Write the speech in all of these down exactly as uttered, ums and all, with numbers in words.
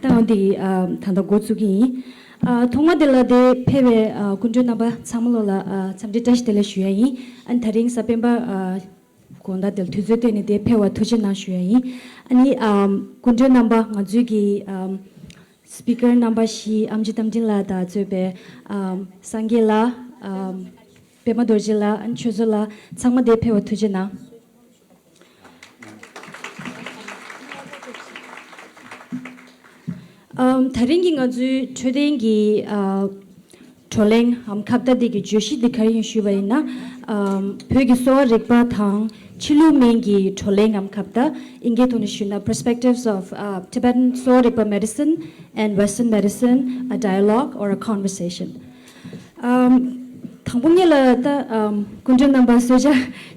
ཨ་འདི་ཨ་ད་ལྟ་འགོ་བཙུགས་ཀྱི་ཡིན། ཨ་ཐོག་མ་དེ་ལ་དེ་ཕེབས་པའི་ཨ་སྐུ་མགྲོན་རྣམ་པ་ཚང་མ་ལོ་ལ་ཨ་འཚམས་འདྲི་བཀྲ་ཤིས་བདེ་ལེགས་ཞུ་ཡ་ཡིན། ཨ་ནི་དེ་རིང་གཟའ་སྤེན་པ་ཨ་དགོང་དག་དེ་ལ་དུས་ཚོད་བཏོན་ནས་དེ་ཕེབས་པར་ཐུགས་རྗེ་གནང་ཞུ་ཡ་ཡིན། ཨ་ནི་ཨ་སྐུ་མགྲོན་རྣམ་པ་ང་ཚོའི་གི་ཨ་སྤི་ཀར་རྣམ་པ་བཞི་ཨམ་ཆི་རྟ་མགྲིན་ལགས་དང་གཙོས་པའི་ཨ་སངས་རྒྱས་ལགས། ཨ་པདྨ་རྡོ་རྗེ་ལགས། ཨ་ནི་ཆོས་མཚོ་ལགས། ཚང་མ་དེ་ཕེབས་པར་ཐུགས་རྗེ་གནང་། ཨམ། དེ་རིང་གི་ང་ཚོའི་འཕྲོད་བསྟེན་གྱི་ཨ་བགྲོ་གླེང་འམ་ཁ་བརྡ་འདི་གི་བརྗོད་གཞི་འདི་ག་རེ་ཡིན་ཞུས་པ་ཡིན་ན། ཨམ། བོད་ཀྱི་གསོ་བ་རིག་པ་དང་ཕྱི་ལུགས་སྨན་གྱི་བགྲོ་གླེང་འམ་ཁ་བརྡ། ཨིན་སྐད་ཐོག་ནས་ཞུས་ན་Perspectives of uh, Tibetan གསོ་བ་རིག་པ Medicine and Western Medicine, a dialogue or a conversation. ཨམ། དང་པོ་ངེད་ལ་ད་ཨམ་སྐུ་མགྲོན་རྣམ་པ་གསོལ་ཇ་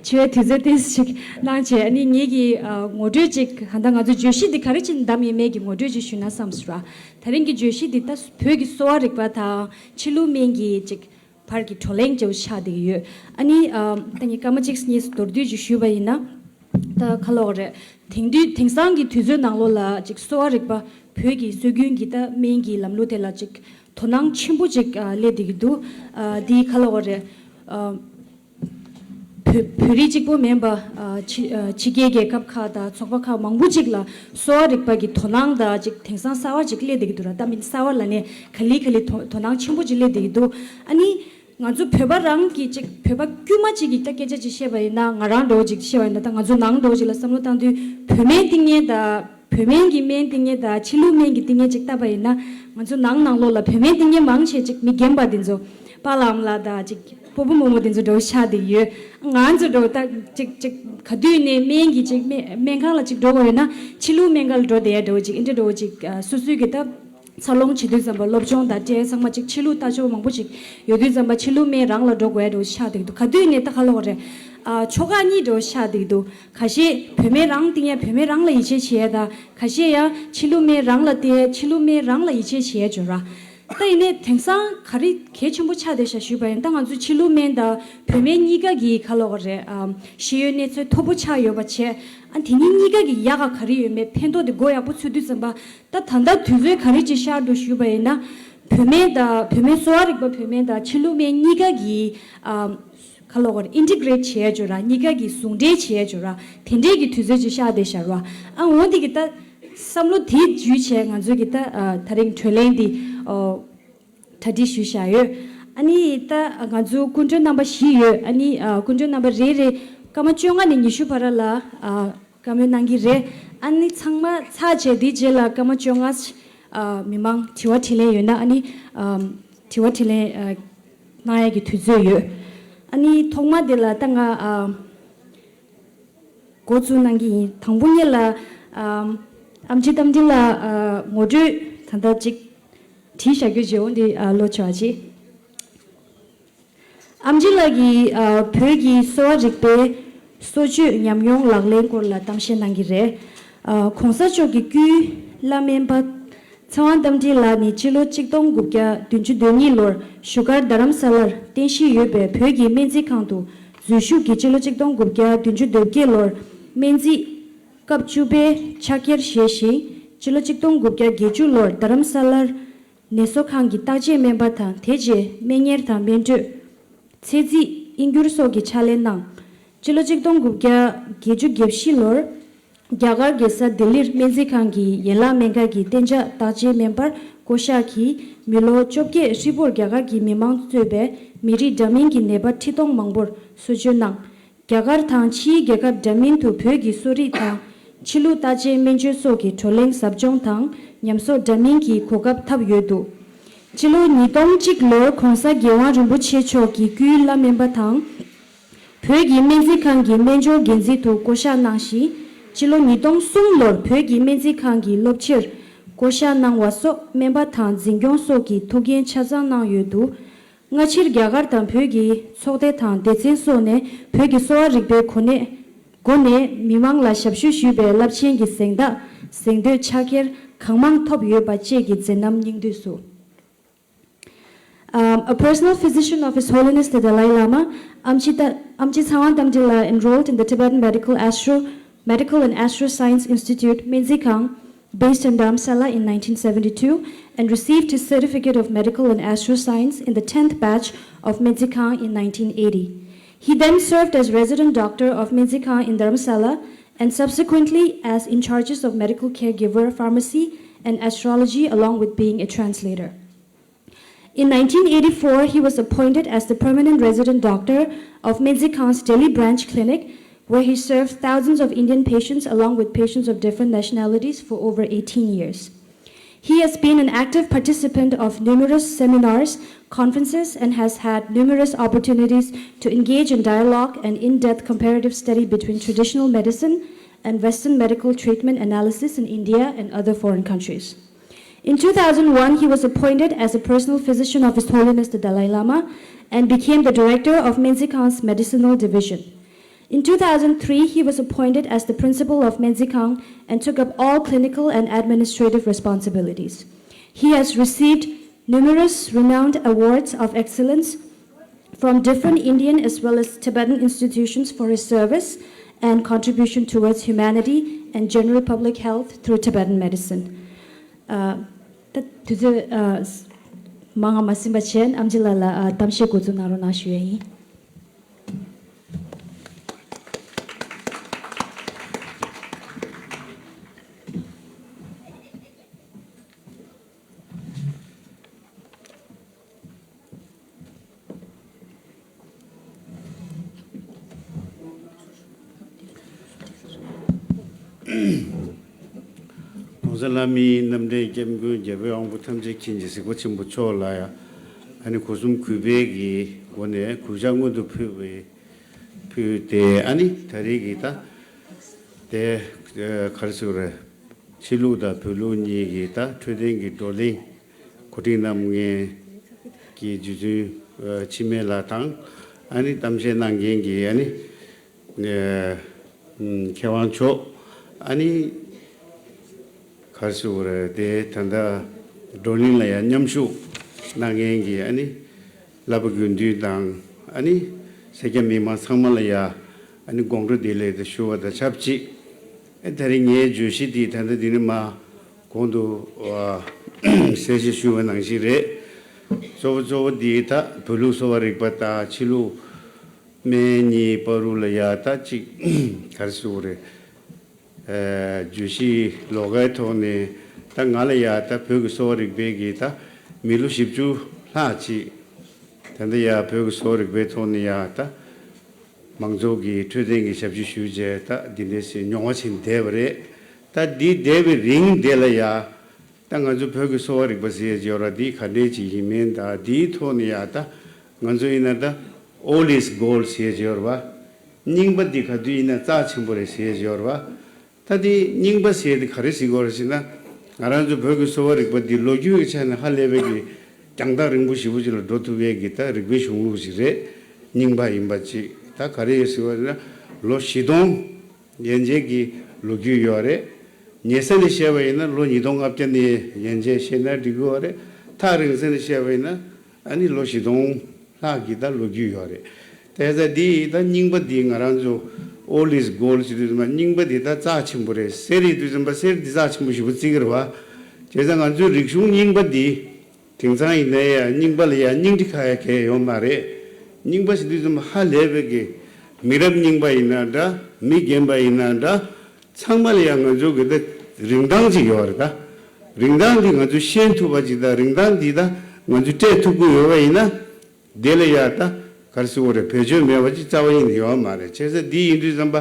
མཆོད་པའི་དུས་ཚོད་ཏོག་ཙམ་ཞིག་གནང་བྱས། ཨ་ནི་ངེད་ཀྱི་ཨ་ངོ་སྤྲོད་ཅིག་ད་ལྟ་ང་ཚོ་བརྗོད་གཞི་འདི་ག་རེ་བྱས་ནས་བདམས་ཡོད་མེད་ཀྱི་ངོ་སྤྲོད་ཅིག་ཞུས་ན་བསམ་སོང་། དེ་རིང་གི་བརྗོད་གཞི་འདི་ད་བོད་ཀྱི་གསོ་བ་རིག་པ་དང་ཕྱི་ལུགས་སྨན་གྱི་ཅིག་བར་གྱི་བགྲོ་གླེང་བྱས་པ་ཆགས་བསྡད་ཀྱི་ཡོད། ཨ་ནི་ཨམ་ད་ངས་སྐར་མ་གཅིག་གཉིས་མདོར་བསྡུས་ཅིག་ཞུས་པ་ཡིན་ན། ད་ག་ལབ་དགོས་རེད། དེང་དུས་དེང་སང་གི་དུས་ཚོད་ནང་ལོགས་ལ་ཅིག་གསོ་བ་རིག་པ་བོད་ཀྱི་སྲོལ་རྒྱུན་གྱི་ད་སྨན་གྱི་ལམ་ལུགས་དེ་ལ་ཅིག་དོ་སྣང་ཆེན་པོ་ཅིག་ཨ་སླེབས་བསྡད་ཀྱི་འདུག་ཨ་འདི་ག་ལབ་དགོས་རེད། ཨ་བོད་བོད་རིགས་གཅིག་པོ་མིན་པ་ཨ་ཕྱི་ཨ་ཕྱི་རྒྱལ་རྒྱལ་ཁབ་ཁག་དང་ཚོགས་པ་ཁག་མང་པོ་ཅིག་ལ་གསོ་བ་རིག་པ་གི་དོ་སྣང་དང་ཅིག་དེང་སང་གསར་བ་ཅིག་སླེབས་བསྡད་ཀྱི་འདུག་ར། ད་མིན་གསར་བ་ལབ་ནས་ག་ལེ་ག་ལེ་དོ་དོ་སྣང་ཆེན་པོ་ཅིག་སླེབས་བསྡད་ཀྱི་འདུག་ཨ་ནི། ང་ཚོ་བོད་པ་རང་གི་ཅིག་བོད་པ་དཀྱུས་མ་ཅིག་གི་ད་སྐད་ཆ་ཅིག་བཤད་པ་ཡིན་ན། ང་རང་འདྲ་བོ་ཅིག་བཤད་པ་ཡིན་ན། ད་ང་ཚོ་ནང་འདྲ་བོ་ཅིག་ལ་བསམ་བློ་བཏང་དུས་བོད་སྨན་བཏིང་མཁན་དང་བོད་སྨན་གྱི་སྨན་བཏིང་མཁན་དང་ཕྱི་ལུགས་སྨན་གྱི་བཏིང་མཁན་ཅིག་བལྟས་པ་ཡིན་ན། ང་ཚོ་ནང་ནང་ལོགས་ལ་བོད་སྨན་བཏིང་མཁན་མང་ཆེ་ཅིག་མི་རྒན་པ་དེ་ཚོ། པཱ་ལགས་ཨ་མ་ལགས་དང་ཅིག་སྤོ་བོ་རྨོ་མོ་དེ་ཚོ་འདྲ་བོ་ཆགས་བསྡད་ཡོད། ང་ཚོ་འདྲ་བོ་ད་ཅིག་ཅིག་ག་དུས་ནས་སྨན་གྱི་ཅིག་སྨན་སྨན་ཁང་ལ་ཅིག་འགྲོ་དགོས་ཡོད་ན་ཕྱི་ལུགས་སྨན་ཁང་ལ་འགྲོ་བསྡད་ཡ་འདྲ་བོ་ཅིག་འདི་འདྲ་འདྲ་བོ་ཅིག་ཨ་སོ་སོའི་གི་ད། འཚར་ལོངས་བྱེད་དུས་ཙམ་པ་སློབ་སྦྱོང་དང་འབྲེལ་ཚང་མ་ཅིག་ཕྱི་ལུགས་ལྟ་ཕྱོགས་མང་པོ་ཅིག་ཡོད་དུས་ཙམ་པ་ཕྱི་ལུགས་སྨན་རང་ལ་འགྲོ་དགོས་ཡ་འདྲ་བོ་ཆགས་བསྡད་འདུག་ག་དུས་ནས་ད་ག་ལབ་དགོས་རེད། ཨ་ཕྱོགས་ཁག་གཉིས་འདྲ་བོ་ཆགས་བསྡད་འདུག་ཁ་ཤས་བོད་སྨན་རང་བཏིང་ཡ་བོད་སྨན་རང་ལ་ཡིད་ཆེས་བྱེད་ཡ་དང་། ཁ་ཤས་ཡང་ཕྱི་ལུགས་སྨན་རང་ལ་བལྟས་ཡ་ཕྱི་ལུགས་སྨན་རང་ལ་ཡིད་ཆེས་བྱེད་ཡ་འབྱོར་ར། ད་ཡིན་ནའི་དེང་སང་ག་རེ་གལ་ཆེན་པོ་ཆགས་བསྡད་ཤག་ཞུས་པ་ཡིན། ད་ང་ཚོ་ཕྱི་ལུགས་སྨན་དང་བོད་སྨན་གཉིས་ཀ་གི་ག་ལབ་དགོས་རེད། ཨ་ཤེས་ཡོན་གནས་ཚད་མཐོ་པོ་ཆགས་ཡོད་པ་བྱས། ཨ་དེ་གཉིས་གཉིས་ཀ་གི་ཡག་ག་ག་རེ་ཡོད་མེད་ཕན་ཐོགས་དེ་མགོ་ཡག་པོ་ཚོད་དུས་ཙམ་པ། ད་ད་ལྟ་དུས་ཚོད་ག་རེ་ཅིག་ཤར་འགྲོ་ཞུས་པ་ཡིན་ན། བོད་སྨན་དང་བོད་སྨན་གསོ་བ་རིག་པ་བོད་སྨན་དང་ཕྱི་ལུགས་སྨན་གཉིས་ཀ་གི་ཨ་ག་ལབ་དགོས་རེད། ཨིན་ཊི་གྷི་རེཊ་བྱེད་ཡ་འབྱོར་ར། གཉིས་ཀ་གི་ཟུང་འབྲེལ་བྱེད་ཡ་འབྱོར་ར། དེ་འདྲའི་གི་དུས་ཚོད་ཅིག་ཤར་བསྡད་ཤག་ར། ཨ་འོ་དེ་གི་ད་བསམ་བློ་དེ་བརྒྱུད་བྱས་ང་ཚོ་གི་ད་ཨ་ད་རིང་བགྲོ་གླེང་འདི་ཨོ་གྲ་སྒྲིག་ཞུས་བཞག་ཡོད། ཨ་ནི་ད་ང་ཚོ་སྐུ་མགྲོན་རྣམ་པ་བཞི་ཡོད། ཨ་ནི་ཨ་སྐུ་མགྲོན་རྣམ་པ་རེ་རེ་སྐར་མ་བཅོ་ལྔ་ནས་ཉི་ཤུ་བར་ལ་ཨ་བཀའ་མོལ་གནང་གི་རེད། ཨ་ནི་ཚང་མ་ཚར་བྱས་དེའི་རྗེས་ལ་སྐར་མ་བཅོ་ལྔ་ཨ་མི་མང་དྲི་བ་དྲིས་ལན་ཡོད་ན་ཨ་ནི་ཨ་དྲི་བ་དྲིས་ལན་ཨ་གནང་ཡ་གི་དུས་ཚོད་ཡོད། ཨ་ནི་ཐོག་མ་དེ་ལ་ད་ང་ཨ་འགོ་བཙུགས་གནང་གི་ཡིན། དང་པོ་ངེད་ལ་ཨམ་ཨམ་ཆི་རྟ་མགྲིན་ལགས་ཨ་ངོ་སྤྲོད་ད་ལྟ་ཅིག་བྲིས་བཞག་རྒྱུ་བརྗེ་འོང་འདི་ཨ་ལོ་ཆོག་ཅིག་ཨམ་ཆི་ལགས་ཀྱིས་ཨ་བོད་ཀྱི་གསོ་བ་རིག་པའི་གསོ་བཅོས་ཉམས་མྱོང་ལག་ལེན་སྐོར་ལ་གཏམ་བཤད་གནང་གི་རེད། ཨ་གོང་ས་མཆོག་གི་སྐུའི་བླ་སྨན་པ་ཚེ་དབང་རྟ་མགྲིན་ལགས་ནི་སྤྱི་ལོ་གཅིག་སྟོང་དགུ་བརྒྱ་བདུན་ཅུ་དོན་གཉིས་ལོར་བཞུགས་སྒར་རྡ་རམ་ས་ལར་རྟེན་གཞི་ཡོད་པའི་བོད་ཀྱི་སྨན་རྩིས་ཁང་དུ་འཛུལ་ཞུགས་ཀྱིས་སྤྱི་ལོ་གཅིག་སྟོང་དགུ་བརྒྱ་བདུན་ཅུ་དོན་བརྒྱད་ལོར་སྨན་རྩིས་སྐབས་བཅུ་པའི་ཕྱག་འཁྱེར་བཞེས་ཤིང་། སྤྱི་ལོ་གཅིག་སྟོང་དགུ་བརྒྱ་བརྒྱད་ཅུ་ལོར་རྡ་རམ་ས་ལར་ནད་གསོ་ཁང་གི་བརྟག་དཔྱད་སྨན་པ་དང་། དེ་རྗེས་སྨན་གཉེར་དང་སྨན་སྤྲོད། ཚད་རྩིས་དབྱིན་སྒྱུར་སོགས་ཀྱི་ཕྱག་ལས་གནང་། སྤྱི་ལོ་གཅིག་སྟོང་དགུ་བརྒྱ་བརྒྱད་ཅུ་གྱ་བཞི་ལོར་རྒྱ་གར་རྒྱལ་ས་ལྡི་ལིར་སྨན་རྩིས་ཁང་གི་ཡན་ལག་སྨན་ཁང་གི་གཏན་འཇགས་བརྟག་དཔྱད་སྨན་པར་བསྐོ་གཞག་གིས། མི་ལོ་བཅོ་བརྒྱད་ཧྲིལ་པོར་རྒྱ་གར་གྱི་མི་མང་གཙོས་པའི་མི་རིགས་འདྲ་མིན་གྱི་ནད་པ་ཁྲི་སྟོང་མང་པོར་གསོ་བཅོས་གནང་། རྒྱ་གར་དང་ཕྱིའི་རྒྱལ་ཁབ་འདྲ་མིན་དུ་བོད་ཀྱི་གསོ་རིག་དང་ཕྱི་ལུགས་བརྟག་དཔྱད་སྨན་བཅོས་སོགས་ཀྱི་བགྲོ་གླེང་ཟབ་སྦྱོང་དང་ཉམས་གསོ་འདྲ་མིན་གྱི་གོ་སྐབས་ཐོབ་ཡོད་འདུག་སྤྱི་ལོ་ཉིས་སྟོང་གཅིག་ལོར་༧གོང་ས་༧རྒྱལ་དབང་རིན་པོ་ཆེ་མཆོག་གི་སྐུའི་བླ་སྨན་པ་དང་། བོད་ཀྱི་སྨན་རྩིས་ཁང་གི་སྨན་སྦྱོར་འགན་འཛིན་དུ་བསྐོ་གཞག་གནང་ཞིང་། སྤྱི་ལོ་ཉིས་སྟོང་གསུམ་ལོར་བོད་ཀྱི་སྨན་རྩིས་ཁང་གི་སློབ་སྤྱིར་བསྐོ་གཞག་གནང་བ་སོགས་སྨན་པ་དང་འཛིན་སྐྱོང་སོགས་ཀྱི་ཐུགས་འགན་ཆ་ཚང་གནང་ཡོད་འདུག་སྔ་ཕྱིར་རྒྱ་གར་དང་བོད་ཀྱི་ཚོགས་སྡེ་དང་སྡེ་ཚན་སོགས་ནས་བོད་ཀྱི་གསོ་བ་རིག་པའི་གོ་གནས་སྒོ་ནས་མི་མང་ལ་ཞབས་ཞུ་ཞུས་པའི་རླབས་ཆེན་གྱི་གཟེངས་རྟགས་གཟེངས་བསྟོད་ཕྱག་འཁྱེར་གང་མང་ཐོབ་ཡོད་པ་བཅས་ཀྱི་མཛད་རྣམ་སྙིང་བསྡུས་སུ། Um, a personal physician of His Holiness the Dalai Lama, Amchi, Ta- Amchi Tsangwa Tamdila, enrolled in the Tibetan Medical Astro Medical and Astro Science Institute, སྨན་རྩིས་ཁང་། based in Dharamsala in nineteen seventy-two, and received his Certificate of Medical and Astro Science in the tenth batch of Mintshigang in nineteen eighty. He then served as resident doctor of Mintshigang in Dharamsala and subsequently as in charges of medical caregiver, pharmacy, and astrology, along with being a translator. In nineteen eighty-four, he was appointed as the permanent resident doctor of Mintshigan's Delhi branch clinic, where he served thousands of Indian patients along with patients of different nationalities for over eighteen years. He has been an active participant of numerous seminars, conferences, and has had numerous opportunities to engage in dialogue and in-depth comparative study between traditional medicine and Western medical treatment analysis in India and other foreign countries. In two thousand one, he was appointed as a personal physician of His Holiness the Dalai Lama and became the director of Mintshigan's medicinal division. In two thousand three, he was appointed as the principal of Mintshigang and took up all clinical and administrative responsibilities. He has received numerous renowned awards of excellence from different Indian as well as Tibetan institutions for his service and contribution towards humanity and general public health through Tibetan medicine. ཨ། ད་དུས་ཚོད་ཨ་མང་ང་མ་ཟིན་པ་བྱས། ཨམ་ཆི་ལགས་ལ་ཨ་གཏམ་བཤད་འགོ་འཛུགས་གནང་རོགས་གནང་ཞུ་ཡ་ཡིན། ༸གོང་ས་ལྷ་མིའི་རྣམ་འདྲེན་སྐྱབས་མགོན་རྒྱལ་བའི་དབང་པོ་ཐམས་ཅད་མཁྱེན་ཅིང་གཟིགས་པ་ཆེན་པོ་མཆོག་ལ་ཡང་ཨ་ནི་སྒོ་གསུམ་གུས་པའི་གི་སྒོ་ནས་གུས་ཕྱག་སྔོན་དུ་ཕུལ་བའི་ཕུལ་ཏེ། ཨ་ནི་ད་རེས་ཀྱི་ད་དེ་ག་རེ་ཟེར་དགོས་རེད། ཕྱི་ལུགས་དང་བོད་ལུགས་གཉིས་ཀྱི་ད་འཕྲོད་བསྟེན་གྱི་བགྲོ་གླེང་གོ་སྒྲིག་གནང་མཁན་གྱི་རྗེ་བཙུན་འཆི་མེད་ལགས་དང་། ཨ་ནི་གཏམ་བཤད་གནང་མཁན་གྱི་ཨ་ནི་མཁས་དབང་མཆོག་ཨ་ནི་ག་རེ་ཟེར་དགོས་རེད། དེ་ད་ལྟ་བགྲོ་གླེང་ལ་ཡང་མཉམ་ཞུགས་གནང་མཁན་གྱི་ཨ་ནི་བླ་མ་དགེ་འདུན་དང་། ཨ་ནི་སེར་སྐྱ་མི་མང་ཚང་མ་ལ་ཡང་ཨ་ནི་དགོང་དྲོ་བདེ་ལེགས་དང་ཞུ་བ་དང་ཆབས་ཅིག་ཨེ་ད་རེས་ངའི་བརྗོད་གཞི་འདི་ད་ལྟ་འདི་ནས་མར་གོང་དུ་གསལ་བཤད་ཞུས་པ་ནང་བཞིན་རེད། གཙོ་བོ་གཙོ་བོ་འདི་ད་བོད་ལུགས་གསོ་བ་རིག་པ་དང་ཕྱི་ལུགས་སྨན་གཉིས་བར་དུ་ལ་ཡ་ད་ཅིག་ག་རེ་ཟེར་དགོས་རེད། བརྗོད་གཞི་ལོགས་ཀའི་ཐོག་ནས་ད་ང་ལ་ཡ་ད་བོད་ཀྱི་གསོ་བ་རིག་པའི་གི་ད་མི་ལོ་བཞི་བཅུ་ལྷག་ཅིག་ད་ལྟ་ཡ་བོད་ཀྱི་གསོ་བ་རིག་པའི་ཐོག་ནས་ཡ་ད་མང་ཚོགས་ཀྱི་འཕྲོད་བསྟེན་གྱི་ཞབས་ཕྱི་ཞུས་བྱས། ད་འདི་འདྲའི་སེ་མྱོང་བ་ཕྱིན་བསྡད་པ་རེད། ད་འདི་བསྡད་པའི་རིང་དེ་ལ་ཡ་ད་ང་ཚོ་བོད་ཀྱི་གསོ་བ་རིག་པ་ཟེར་ཡས་ཡོད་ར། འདི་ག་འདྲའི་ཅིག་ཡིན་མིན་དང་འདིའི་ཐོག་ནས་ཡ་ད་ང་ཚོ་ཡིན་ན་ད་old is gold ཟེར་ཡས་ཡོད་ར་བ། རྙིང་པ་འདི་ག་དུས་ཡིན་ན་རྩ་ཆེན་པོ་རེད་ཟེར་ཡས་ཡོད་ར་བ། ད་དེ་རྙིང་པ་ཟེར་དེ་ག་རེ་ཟེར་དགོས་རེད་ཟེར་ན། ང་རང་ཚོ་བོད་ཀྱི་གསོ་བ་རིག་པ་འདི་ལོ་རྒྱུས་ཀྱི་ཆ་ནས་ཧ་ལས་པའི་གི་རྒྱང་ཐག་རིང་པོ་ཞེ་པོ་ཅིག་ལ་འགྲོ་ཐུབ་ཡས་ཀྱི་ད་རིག་པའི་གཞུང་ལུགས་ཤིག་རེད། རྙིང་པ་ཡིན་པ་ཅིག་ད་ག་རེ་ཡོད་ཟེར་བ་ན་ལོ་བཞི་སྟོང་ཡན་ཆད་ཀྱི་ལོ་རྒྱུས་ཡོད་རེད། ཉེ་ས་ནས་བཤད་པ་ཡིན་ན་ལོ་ཉིས་སྟོང་ལྔ་བརྒྱ་ནས་ཡན་ཆད་བཤད་ན་འགྲིག་གི་ཡོད་རེད། ཐག་རིང་ས་ནས་བཤད་པ་ཡིན་ན་ཨ་ནི་ལོ་བཞི་སྟོང་ལྷག་གི་ད་ལོ་རྒྱུས་ཡོད་རེད། དེ་ཚ་འདི་ད་རྙིང་པ་འདི་ང་རང་ཚོ་old is gold ཟེར་དུས་ཙམ་པ་རྙིང་པ་འདི་ད་རྩ་ཆེན་པོ་རེད། གསེར་ཡིན་དུས་ཙམ་པ་གསེར་འདི་རྩ་ཆེན་པོ་ཞེ་པོ་བརྩི་གི་རེད་བ། བྱས་ཙང་ང་ཚོའི་རིག་གཞུང་རྙིང་པ་འདི་དེང་སང་ཡིན་ན་ཡང་རྙིང་པ་ལ་ཡང་རྙིང་དྲི་ཁ་ཡ་གས་ཡོད་མ་རེད། རྙིང་པ་ཟེར་དུས་ཙམ་པ་ཧ་ལས་པའི་གི་མི་རབས་རྙིང་པ་ཡིན་ན་འདྲ། མི་རྒན་པ་ཡིན་ན་འདྲ། ཚང་མ་ལ་ཡང་ང་ཚོ་གི་ད་རིན་ཐང་ཅིག་ཡོད་རེད་ད། རིན་ཐང་འདི་ང་ཚོས་ཤེས་ཐུབ་པ་ཅིག་དང་རིན་ཐང་འདི་ད་ང་ཚོས་སྤྲད་ཐུབ་ཀྱི་ཡོད་པ་ཡིན་ན། དེ་ལ་ཡ་ད་ག་རེ་ཟེར་དགོས་རེད། བེད་སྤྱོད་མེད་པ་ཅིག་རྩ་བ་ཉིད་ནས་ཡོད་མ་རེད། བྱས་ཙང་འདི་ཡིན་དུས་ཙམ་པ་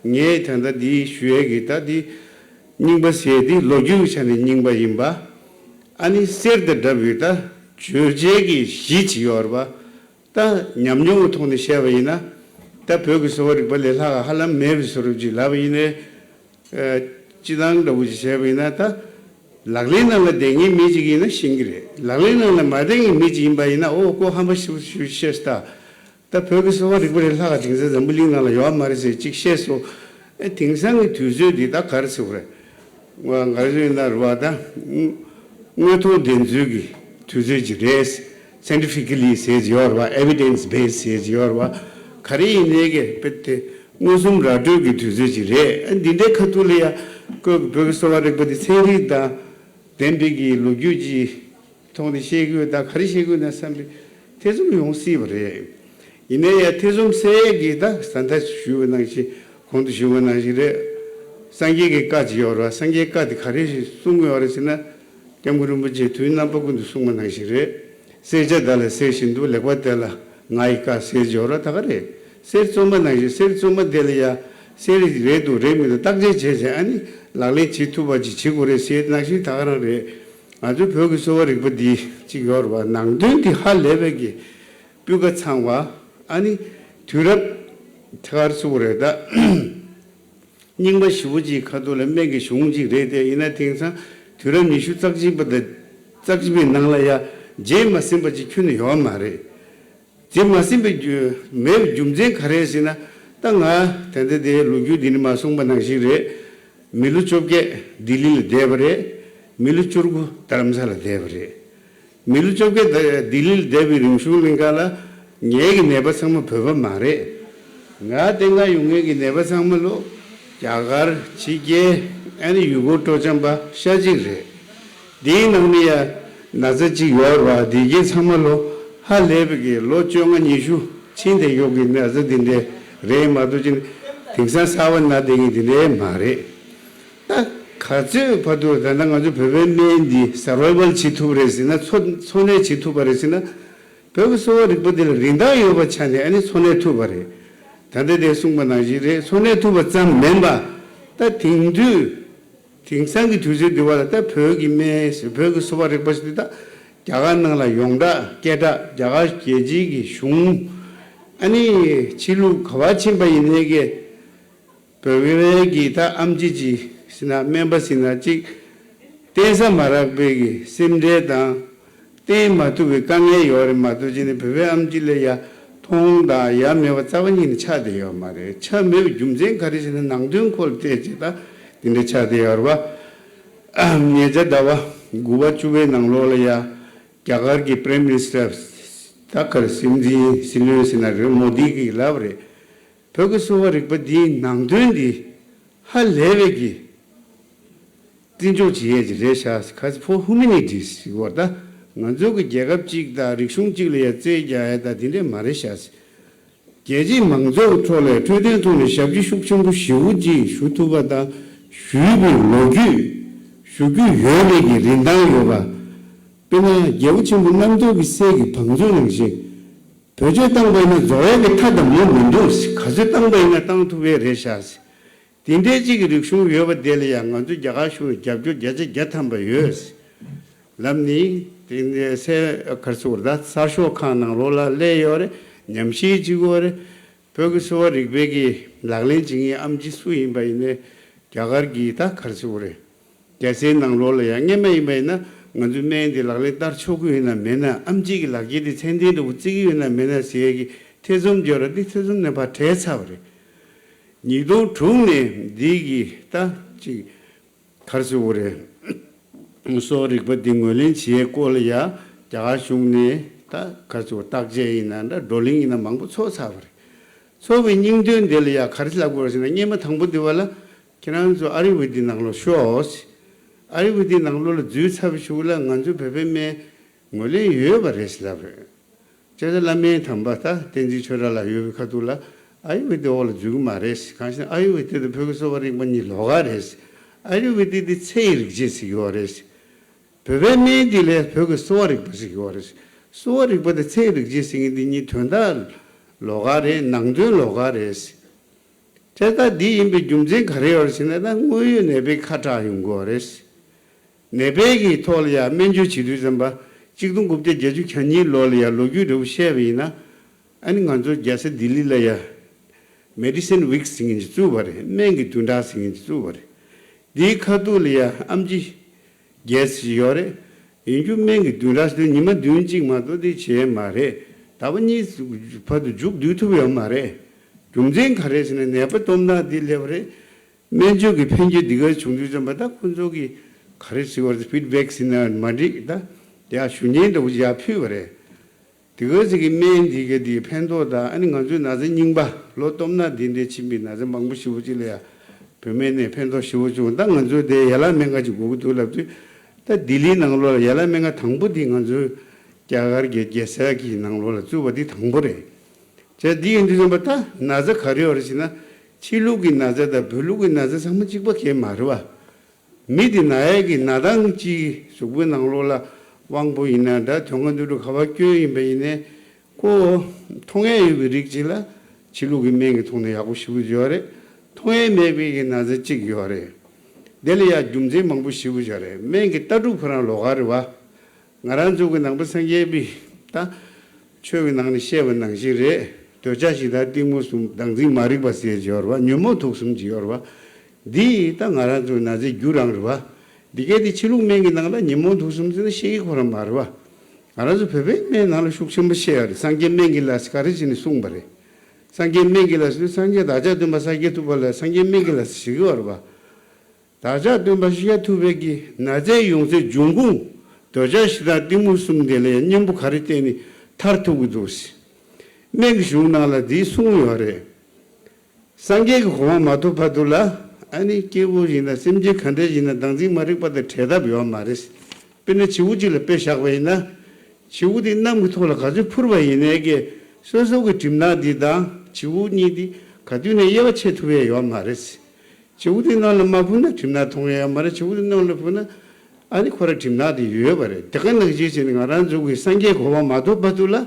ངས་ད་ལྟ་འདི་ཞུ་ཡས་ཀྱི་ད་འདི་རྙིང་པ་ཟེར་འདི་ལོ་རྒྱུས་ཀྱི་ཆ་ནས་རྙིང་པ་ཡིན་པ། ཨ་ནི་གསེར་དང་འདྲ་བའི་ད་བརྗོད་བྱའི་གི་གཞི་ཅིག་ཡོད་རེད་པ། ད་ཉམས་མྱོང་གི་ཐོག་ནས་བཤད་པ་ཡིན་ན། ད་བོད་ཀྱི་གསོ་བ་རིག་པ་ལས་ལྷག་ཧ་ལམ་མེད་པའི་བཟོ་འདྲ་ཅིག་ལབ་པ་ཡིན་ནའི། ཨ། སྤྱི་བཏང་འདྲ་བོ་ཅིག་བྱས་པ་ཡིན་ན་ད། ལག་ལེན་ནང་ལ་བསྡད་མཁན་མི་ཅིག་ཡིན་ན་ཤེས་ཀྱི་རེད། ལག་ལེན་ནང་ལ་མ་བསྡད་མཁན་མི་ཅིག་ཡིན་པ་ཡིན་ན་ཨོ་ཁོ་ཧམ་པ་ཞེ་པོ་ཞེ་པོ་ཤེས་སོང་ད། ད་བོད་ཀྱི་གསོ་བ་རིག་པ་ལས་ལྷག་དེང་སང་འཛམ་བུ་གླིང་ནང་ལ་ཡོད་མ་རེད་ཟེར་ཅིག་བཤད་སོང་། ཨེ་དེང་སང་གི་དུས་ཚོད་འདི་ད་ག་རེ་ཟེར་དགོས་རེད། ང་ང་རེ་ཡིན་ན་རེད་བ་ད། དངོས་མཐོང་བདེན་འཚོལ་གྱི་དུས་ཚོད་ཅིག་རེད། scientifically ཟེར་གྱི་ཡོད་རེད་བ། evidence based ཟེར་གྱི་ཡོད་རེད་བ། ག་རེ་ཡིན་ནའི་གི་དཔེ་དེ། མངོན་སུམ་ར་སྤྲོད་ཀྱི་དུས་ཚོད་ཅིག་རེད། ཨ་འདི་འདྲའི་ཁ་ཐུག་ལ་ཡ་ཁོས་བོད་ཀྱི་གསོ་བ་རིག་པ་འདི་ཚན་རིག་དང་ལྡན་པའི་གི་ལོ་རྒྱུས་ཀྱི་ཐོག་ནས་བཤད་དགོས་དང་ག་རེ་བཤད་དགོས་ན་བསམ་པའི་ཐེ་ཚོམ་ཡོང་སྲིད་པ་རེད། ཡིན་ནའི་ཡ་ཐེ་ཚོམ་སེལ་གྱི་ད་ད་ལྟ་ཞུས་པ་ནང་བཞིན་གོང་དུ་ཞུས་པ་ནང་བཞིན་རེད། སངས་རྒྱས་ཀྱི་བཀའ་ཅིག་ཡོད་རེད་བ། སངས་རྒྱས་བཀའ་དེ་ག་རེ་གསུང་གི་ཡོད་རེད་ཟེར་ན། སྐྱབས་མགོན་རིན་པོ་ཆེས་དུས་རྣམ་པ་ཀུན་ཏུ་གསུངས་པ་ནང་བཞིན་རེད། བསྲེག་བྱ་བདག་ལ་གསེར་བཞིན་དུ། ལེགས་པ་དེ་ལ་ང་ཡི་བཀའ་ཟེར་འབྱོར་བ་ད་ག་རེད། གསེར་བཙོ་མ་ནང་བཞིན་གསེར་བཙོ་མ་དེ་ལ་ཡ་གསེར་རེད་འདུག་རེད་མི་འདུག་བརྟག་དཔྱད་བྱས་བྱས་ཨ་ནི་ལག་ལེན་བྱེད་ཐུབ་པ་ཅིག་བྱེད་དགོས་རེད་ཟེར་ནང་བཞིན་ད་ག་རང་རེད། ང་ཚོའི་བོད་ཀྱི་གསོ་བ་རིག་པ་འདི་གཅིག་ཡོད་རེད་བ། ནང་དོན་འདི་ཧ་ལས་པའི་གི་སྤུས་ཀ་ཚང་བ། ཨ་ནི་དུས་རབས་ཐེ་གར་སུ་རེད་ད། རྙིང་པ་ཞེ་པོ་ཅིག་ཁ་ཐུག་ལ་སྨན་གྱི་གཞུང་ཅིག་རེད་དེ། ཡིན་ན་དེང་སང་དུས་རབས་ཉི་ཤུ་རྩ་གཅིག་པ་དང་རྩ་གཅིག་པའི་ནང་ལ་ཡ་རྗེས་མ་ཟིན་པ་ཅིག་ཁྱོན་ནས་ཡོད་མ་རེད། རྗེས་མ་ཟིན་པའི་རྒྱུ་མེད་པའི་རྒྱུ་མཚན་ག་རེ་ཟེར་ན། ད་ང་ད་ལྟ་དེའི་ལོ་རྒྱུས་འདི་ནི་མ་གསུངས་པ་ནང་བཞིན་རེད། མི་ལོ་བཅོ་བརྒྱད་ལྡི་ལི་ལ་བསྡད་པ་རེད། མི་ལོ་བཅུ་དགུ་རྡ་རམ་ས་ལ་བསྡད་པ་རེད། མི་ལོ་བཅོ་བརྒྱད་ལྡི་ལིར་བསྡད་པའི་རིང་གཞུང་གླིང་ག་ལ་ངའི་གི་ནད་པ་ཚང་མ་བོད་པ་མ་རེད། ང་སྟེང་ག་ཡོང་མཁན་གྱི་ནད་པ་ཚང་མ་ལོ་རྒྱ་གར་ཕྱི་རྒྱལ་ཨ་ནི་ཡུལ་སྐོར་སྤྲོ་འཆམ་པ་ཤ་གཅིག་རེད། འདིའི་ནང་ནས་ཡ་ན་ཚ་གཅིག་ཡོད་རེད་བ། འདི་གའི་ཚང་མ་ལོ་ཧ་ལས་པའི་གི་ལོ་བཅོ་ལྔ་ཉི་ཤུ་ཕྱིན་བསྡད་ཡོད་གི་ན་ཚ་འདི་འདྲས་རེད་མ་གཏོགས་ཅི་ནས་དེང་སང་གསར་པ་ན་བསྡད་མཁན་འདི་འདྲས་མ་རེད། ད་ག་ཚོད་བར་དུ་ད་ལྟ་ང་ཚོ་བོད་པའི་སྨན་འདི་སར་ཝའི་ཝལ་བྱེད་ཐུབ་རེད་ཟེར་ན། འཚོ་འཚོ་གནས་བྱེད་ཐུབ་པ་རེད་ཟེར་ན། བོད་ཀྱི་གསོ་བ་རིག་པ་འདི་ལ་རིན་ཐང་ཡོད་པ་ཆ་ནས་ཨ་ནི་འཚོ་གནས་ཐུབ་པ་རེད། ད་ལྟ་དེ་གསུངས་པ་ནང་བཞིན་རེད། འཚོ་གནས་ཐུབ་པ་ཙམ་མིན་པ། ད་དེང་དུས་དེང་སང་གི་དུས་ཚོད་འདི་བ་ལ་ད་བོད་ཀྱི་སྨན་ཟེར་བོད་ཀྱི་གསོ་བ་རིག་པ་ཟེར་དུས་ད་རྒྱ་གར་ནང་ལ་ཡོངས་གྲགས་སྐད་གྲགས། རྒྱ་གར་རྒྱལ་སྤྱིའི་གི་གཞུང་ཨ་ནི་ཕྱི་ལུགས་ག་བ་ཕྱིན་པ་ཡིན་ནའི་གི་བོད་པའི་གི་ད་ཨེམ་ཆི་ཅིག་ཟེར་ན་སྨན་པ་ཟེར་ན་ཅིག་བསྟེན་ས་མ་རག་པའི་གི་སེམས་ཁྲལ་དང་། བསྟེན་མ་ཐུབ་པའི་དཀའ་ངལ་ཡོད་རེད་མ་གཏོགས་ཅི་ནས་བོད་པའི་ཨེམ་ཆི་ལ་ཡ་མཐོང་དང་ཡ་མེད་པ་རྩ་བ་ཉིད་ནས་ཆགས་བསྡད་ཡོད་མ་རེད། ཆགས་མེད་པའི་རྒྱུ་མཚན་ག་རེ་ཟེར་ན་ནང་དོན་སྐོར་ལ་བལྟས་ཅིག་ད་དེ་འདྲ་ཆགས་བསྡད་ཡོད་རེད་བ། ཉེ་ཆར་ཟླ་བ་དགུ་པ་བཅུ་པའི་ནང་ལོགས་ལ་ཡ་རྒྱ་གར་གྱི་Prime Minister ད་ག་རེ་སྲིད་འཛིན་སྲིད་བློན་ཟེར་ན་རེད། མོ་དི་གིས་ལབ་རེད། བོད་ཀྱི་གསོ་བ་རིག་པ་འདིའི་ནང་དོན་འདི་ཧ་ལས་པའི་གི་བརྩི་འཇོག་བྱེད་ཡས་ཀྱི་རེད་ཤག་ཁ་ཚ་for humanities ཟེར་བ་ད་ང་ཚོ་གི་རྒྱལ་ཁབ་གཅིག་དང་རིག་གཞུང་གཅིག་ལ་ཡ་རྩོད་རྒྱག་ཡས་ད་དེ་འདྲས་མ་རེད་ཤག་རྒྱལ་སྤྱིའི་མང་ཚོགས་ཁྲོད་ལ་འཕྲོད་བསྟེན་ཐོག་ནས་ཞབས་ཕྱི་ཤུགས་ཆེན་པོ་ཞེ་པོ་ཅིག་ཞུ་ཐུབ་པ་དང་ཞུས་པའི་ལོ་རྒྱུས་ཞུ་རྒྱུ་ཡོད་མེད་ཀྱི་རིན་ཐང་ཡོད་པ། དཔེར་ན་རྒྱལ་པོ་ཆེན་པོ་རྣམ་རྟོག་གི་སྲས་ཀྱི་བང་མཛོད་ནང་བཞིན། བེད་སྤྱོད་བཏང་པ་ཡིན་ན་རྫོགས་ཡས་ཀྱི་མཐའ་དང་མུ་མི་འདུག་ག་ཚོད་བཏང་པ་ཡིན་ན་བཏང་ཐུབ་ཡས་རེད་ཤག་དེ་འདྲའི་གཅིག་གི་རིག་གཞུང་ཡོད་པ་དེ་ལ་ཡང་ང་ཚོས་རྒྱ་གར་གཞུང་ལ་རྒྱབ་སྐྱོར་བརྒྱ་ཆ་བརྒྱ་ཐམ་པ་ཡོད། ལབ་ནི་དེ་ནས་སེ་གར་སོ་ད་གསར་ཤོག་ཁག་ནང་ལོགས་ལ་སླེབས་ཡོད་རེད། ཉམས་ཞིབ་བྱེད་ཀྱི་ཡོད་རེད། བོད་ཀྱི་གསོ་བ་རིག་པའི་གི་ལག་ལེན་བྱེད་མཁན་ཨེམ་ཆི་སུ་ཡིན་པ་ཡིན་ནའི་རྒྱ་གར་གྱི་ད་གར་སོ་རེད། རྒྱལ་སའི་ནང་ལོགས་ལ་ཡང་སྔས་མ་ཡིན་པ་ཡིན་ན་ང་ཚོའི་སྨན་འདི་ལག་ལེན་བསྟར་ཆོག་གི་ཡོད་ན་མེད་ན། ཨེམ་ཆི་གི་ལག་འཁྱེར་འདི་ཚད་ལྡན་འདྲ་བོ་བརྩི་གི་ཡོད་ན་མེད་ན་ཟེར་ཡས་ཀྱི་ཐེ་ཚོམ་ཡོད་ར། འདི་ཐེ་ཚོམ་ནས་ཕར་བྲལ་ཚར་བ་རེད། ཉིས་སྟོང་དྲུག་ནས་འདི་གི་ད་ཅིག་གར་སོ་རེད། གསོ་བ་རིག་པ་འདི་ངོས་ལེན་བྱེད་ཡས་སྐོར་ལ་ཡ་རྒྱ་གར་གཞུང་ནས་ད་གར་སོ་བརྟག་དཔྱད་ཡིན་ན་འདྲ་བགྲོ་གླེང་ཡིན་ན་མང་པོ་ཚོགས་ཚར་བ་རེད། ཚོགས་པའི་སྙིང་དོན་འདི་ལ་ཡ་ག་རེ་ལབ་དགོས་རེད་ཟེར་ན། སྔས་མ་དང་པོ་འདི་བ་ལ་ཁྱེད་རང་ཚོ་ཨ་ཡུར་ཝེ་དིག་ནང་ལོགས་ཤོག་ཨ་ཡུར་ཝེ་དིག་ནང་ལོགས་ལ་འཛུལ་ཚར་བའི་གཞུག་ལ་ང་ཚོ་བོད་པའི་སྨན་ངོས་ལེན་ཡོད་པ་རེད་ཟེར་ལབ་རེད། བྱས་ཙང་བླ་སྨན་དམ་པ་ད་བསྟན་འཛིན་ཆོས་གྲགས་ལགས་ཡོད་པའི་ཁ་ཐུག་ལ་ཨ་ཡུར་ཝེ་དིག་འོག་ལ་འཛུལ་གི་མ་རེད་ཟེར། གང་ཞེ་ན་ཨ་ཡུར་ཝེ་དིག་དང་བོད་ཀྱི་གསོ་བ་རིག་པ་གཉིས་ལོགས་ཀ་རེད་ཟེར། ཨ་ཡུར་ཝེ་དིག་དེ་ཚེ་ཡི་རིག་བྱེད་ཟེར་གི་ཡོད་རེད་ཟེར། བོད་པའི་སྨན་འདི་ལས་བོད་ཀྱི་གསོ་བ་རིག་པ་ཟེར་གི་ཡོད་རེད་ཟེར། གསོ་བ་རིག་པ་དང་ཚེ་ཡི་རིག་བྱེད་ཟེར་མཁན་འདི་གཉིས་དོན་དག་ལོགས་ཀ་རེད། ནང་དོན་ལོགས་ཀ་རེད་ཟེར། དེ་ལྟར་འདི་ཡིན་པའི་རྒྱུ་མཚན་ག་རེ་ཡོད་རེད་ཟེར་ན། ད་དངོས་ཡོད་ནད་པའི་ཁ་གྲག་ཡོང་གི་ཡོད་རེད། ནད་པའི་གི་ཐོག་ལ་ཡ་སྨན་བཅོས་བྱེད་དུས་ཙམ་པ་གཅིག་སྟོང་དགུ་བརྒྱ་བརྒྱད་ཅུ་གྱ་གཉིས་ལོ་ལ་ཡ་ལོ་རྒྱུས་འདྲ་བོ་བཤད་པ་ཡིན་ན། ཨ་ནི་ང་ཚོ་རྒྱལ་ས་ལྡི་ལི་ལ་ཡ་Medicine Week ཟེར་མཁན་ཅིག་བཙུགས་པ་རེད། སྨན་གྱི་བདུན་ཕྲག་ཟེར་མཁན་ཅིག་བཙུགས་པ་རེད། འདིའི་ཁ་ཐུག་ལ་ཡ་ཨེམ་ཆི་རྒྱལ་སྲིད་ཡོད་རེད། ཡིན་རྒྱུ་སྨན་གྱི་བདུན་ཕྲག་ཟེར་དུས་ཉི་མ་བདུན་གཅིག་མ་གཏོགས་དེ་བྱས་མ་རེད། ཟླ་བ་གཉིས་བར་དུ་མཇུག་བསྡུ་ཐུབ་ཡོད་མ་རེད། རྒྱུ་མཚན་ག་རེ་ཟེར་ན་ནད་པ་སྟོབས་ན་འདི་སླེབས་པ་རེད། སྨན་བཅོས་ཀྱི་ཕན་གྱི་འདི་ག་བྱུང་དུས་ཙམ་པ་ད་ཁོ་ཚོ་གི་ག་རེ་ཟེར་བ་རེད། ཕིཌ་བེག་ཟེར་ན་མ་འགྲིག་ད་དེ་ཡ་ཞུ་སྙན་འདྲ་བོ་ཡ་ཕུལ་བ་རེད། དེ་ག་ཅིག་གི་སྨན་འདི་ག་དེ་ཕན་ཐོགས་དང་། ཨ་ནི་ང་ཚོའི་ན་ཚ་རྙིང་པ་ལོ་སྟོབས་ན་འདི་འདྲའི་ཕྱིན་པའི་ན་ཚ་མང་པོ་ཞེ་པོ་ཅིག་ལ་ཡང་བོད་སྨན་ནས་ཕན་ཐོགས་ཞེ་པོ་བྱུང་། ད་ང་ཚོའི་དེ་ཡན་ལག་སྨན་ཁང་ཅིག་དགོས་ཀྱི་འདུག་ལབ་དུས། ད་ལྡི་ལིའི་ནང་ལོགས་ལ་ཡན་ལག་སྨན་ཁང་དང་པོ་འདི་ང་ཚོའི་རྒྱ་གར་གྱི་རྒྱལ་ས་གི་ནང་ལོགས་ལ་བཙུགས་པ་འདི་དང་པོ་རེད། བྱས་འདི་ཡིན་དུས་ཙམ་པ་ད་ན་ཚ་ག་རེ་ཡོད་རེད་ཟེར་ན། ཕྱི་ལུགས་ཀྱི་ན་ཚ་དང་བོད་ལུགས་ཀྱི་ན་ཚ་ཚང་མ་གཅིག་པ་གང་ཡང་མ་རེད་བ། མི་དེ་ན་ཡས་ཀྱི་ན་སྟངས་གཅིག་གཟུགས་པོའི་ནང་ལོགས་ལ་དབང་པོ་ཡིན་ན་འདྲ། དོན་ཁ་འདུ་འགྲོ་ག་པར་སྐྱོན་ཡིན་པ་ཡིན་ནའི་ཁོ་མཐོང་ཡས་ཡོད་པའི་རིགས་གཅིག་ལ་ཕྱི་ལུགས་ཀྱི་སྨན་གྱི་ཐོག་ནས་ཡག་པོ་ཞེ་པོ་ཡོད་རེད། མཐོང་ཡས་མེད་པའི་གི་ན་ཚ་གཅིག་ཡོད་རེད། དེ་ལ་ཡང་རྒྱུ་མཚན་མང་པོ་ཞེ་པོ་ཡོད་རེད། སྨན་གྱི་ལྟ་གྲུབ་ཁོ་རང་ལོགས་ཀ་རེད་བ། ང་རང་ཚོ་གི་ནང་པ་སངས་རྒྱས་པའི་ད་ཆོས་ཀྱི་ནང་ནས་བཤད་པ་ནང་བཞིན་རེད། འདོད་ཆགས་ཞེ་སྡང་གཏི་མུག་གསུམ། བདག་འཛིན་མ་རིག་པ་ཟེར་གྱི་ཡོད་རེད་བ། ཉོན་མོངས་དུག་གསུམ་གྱི་ཡོད་རེད་བ། འདི་ད་ང་རང་ཚོའི་ན་ཚའི་རྒྱུ་རང་རེད་བ། འདི་གས་དེ་ཕྱི་ལུགས་སྨན་གྱི་ནང་ལ་ཉོན་མོངས་དུག་གསུམ་ཟེར་ན་བཤད་ཀྱི་ཁོ་རང་མ་རེད་བ། ང་རང་ཚོ་བོད་པའི་སྨན་ནང་ལ་ཤུགས་ཆེན་པོ་བཤད་ཡོད་རེད། སངས་རྒྱས་སྨན་གྱི་ལས་ག་རེ་བྱས་ནས་གསུངས་པ་རེད། སངས་རྒྱས་སྨན་གྱི་ལས་ཟེར་དུས་སངས་རྒྱས་བདག་ཅག་སྟོན་པ་ཤཱཀྱ་ཐུབ་པ་ལ་སངས་རྒྱས་སྨན་གྱི་ལས་ཟེར་གྱི་ཡོད་རེད་བ། བདག་ཅག་སྟོན་པ་ཤཱཀྱ་ཐུབ་པའི་གི་ན་ཚའི་ཡོང་སའི་འབྱུང་ཁུངས་འདོད་ཆགས་ཞེ་སྡང་གཏི་མུག་གསུམ་དེ་ལ་ཡང་གཉེན་པོ་ག་རེ་བསྟེན་ནས་ཐར་ཐུབ་ཀྱི་འདུག་ཟེར། སྨན་གྱི་གཞུང་ནང་ལ་འདི་གསུངས་ཡོད་རེད། སངས་རྒྱས་ཀྱི་གོ་འཕང་མ་ཐོབ་བར་དུ་ལ་ཨ་ནི་སྐྱེ་བོ་ཡིན་ན་སེམས་ཅན་ག་འདྲ་ཡིན་ན་བདག་འཛིན་མ་རིག་པ་དང་བྲལ་ཐབས་ཡོད་མ་རེད། དཔེར་ན་བྱིའུ་གཅིག་ལ་དཔེ་བཞག་པ་ཡིན་ན། བྱིའུ་དེ་གནམ་གྱི་ཐོག་ལ་ག་ཚོད་འཕུར་བ་ཡིན་ནའི་གི་སོ་སོ་གི་གྲིབ་ནག་འདི་དང་བྱིའུ་གཉིས་འདི་ག་དུས་ནས་དབྱེ་བ་ཕྱེ་ཐུབ་ཡས་ཡོད་མ་རེད། བྱིའུ་དེ་གནམ་ལ་མ་འཕུར་ན་གྲིབ་ནག་མཐོང་ཡས་ཡོད་མ་རེད། བྱིའུ་དེ་གནམ་ལ་འཕུར་ན་ཨ་ནི་ཁོ་ར་གྲིབ་ནག་དེ་ཡོད་པ་རེད། དེ་ག་ནང་བཞིན་བྱས་ནས་ང་རང་ཚོ་གི་སངས་རྒྱས་གོ་འཕང་མ་ཐོབ་བར་དུ་ལ་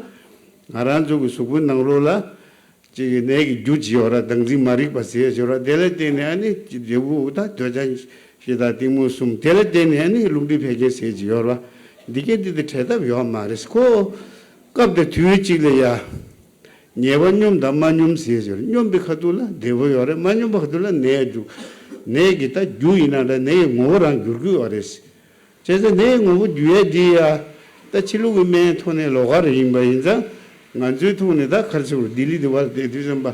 ང་རང་ཚོ་གི་གཟུགས་པོའི་ནང་ལོགས་ལ་ཅིག་གི་ནད་ཀྱི་རྒྱུ་ཅིག་ཡོད་ར། བདག་འཛིན་མ་རིག་པ་ཟེར་ཡས་ཅིག་ཡོད་ར། དེ་ལ་བརྟེན་ནས་ཨ་ནི་འབྲས་བུ་ད་འདོད་ཆགས་ཞེ་སྡང་གཏི་མུག་གསུམ། དེ་ལ་བརྟེན་ནས་ཨ་ནི་རླུང་མཁྲིས་བད་ཀན་ཟེར་ཅིག་ཡོད་ར། འདི་གས་འདི་དེ་བྲལ་ཐབས་ཡོད་མ་རེད། ཁོ་སྐབས་དང་དུས་གཅིག་ལ་ཡ་ཉེས་པ་སྙོམས་དང་མ་སྙོམས་ཟེར་ཅིག་ཡོད་ར། སྙོམས་པའི་ཁ་ཐུག་ལ་བདེ་པོ་ཡོད་རེད། མ་སྙོམས་པའི་ཁ་ཐུག་ལ་ནད་འཇུག་ནད་ཀྱི་ད་རྒྱུ་ཡིན་ན་འདྲ། ནད་ཀྱི་ངོ་བོ་རང་འགྱུར་གྱི་ཡོད་རེད། བྱས་ཙང་ནད་ངོ་བོ་འགྱུར་ཡས་འདི་ཡ་ད་ཕྱི་ལུགས་ཀྱི་སྨན་ཐོག་ནས་ལོགས་ཀ་རེ་ཡིན་པ་ཡིན་ཙང་། ང་ཚོའི་ཐོག་ནས་ད་ག་རེ་ཟེར་དགོས་རེད། ལྡི་ལི་དེ་བར་བསྡད་དུས་ཙམ་པ་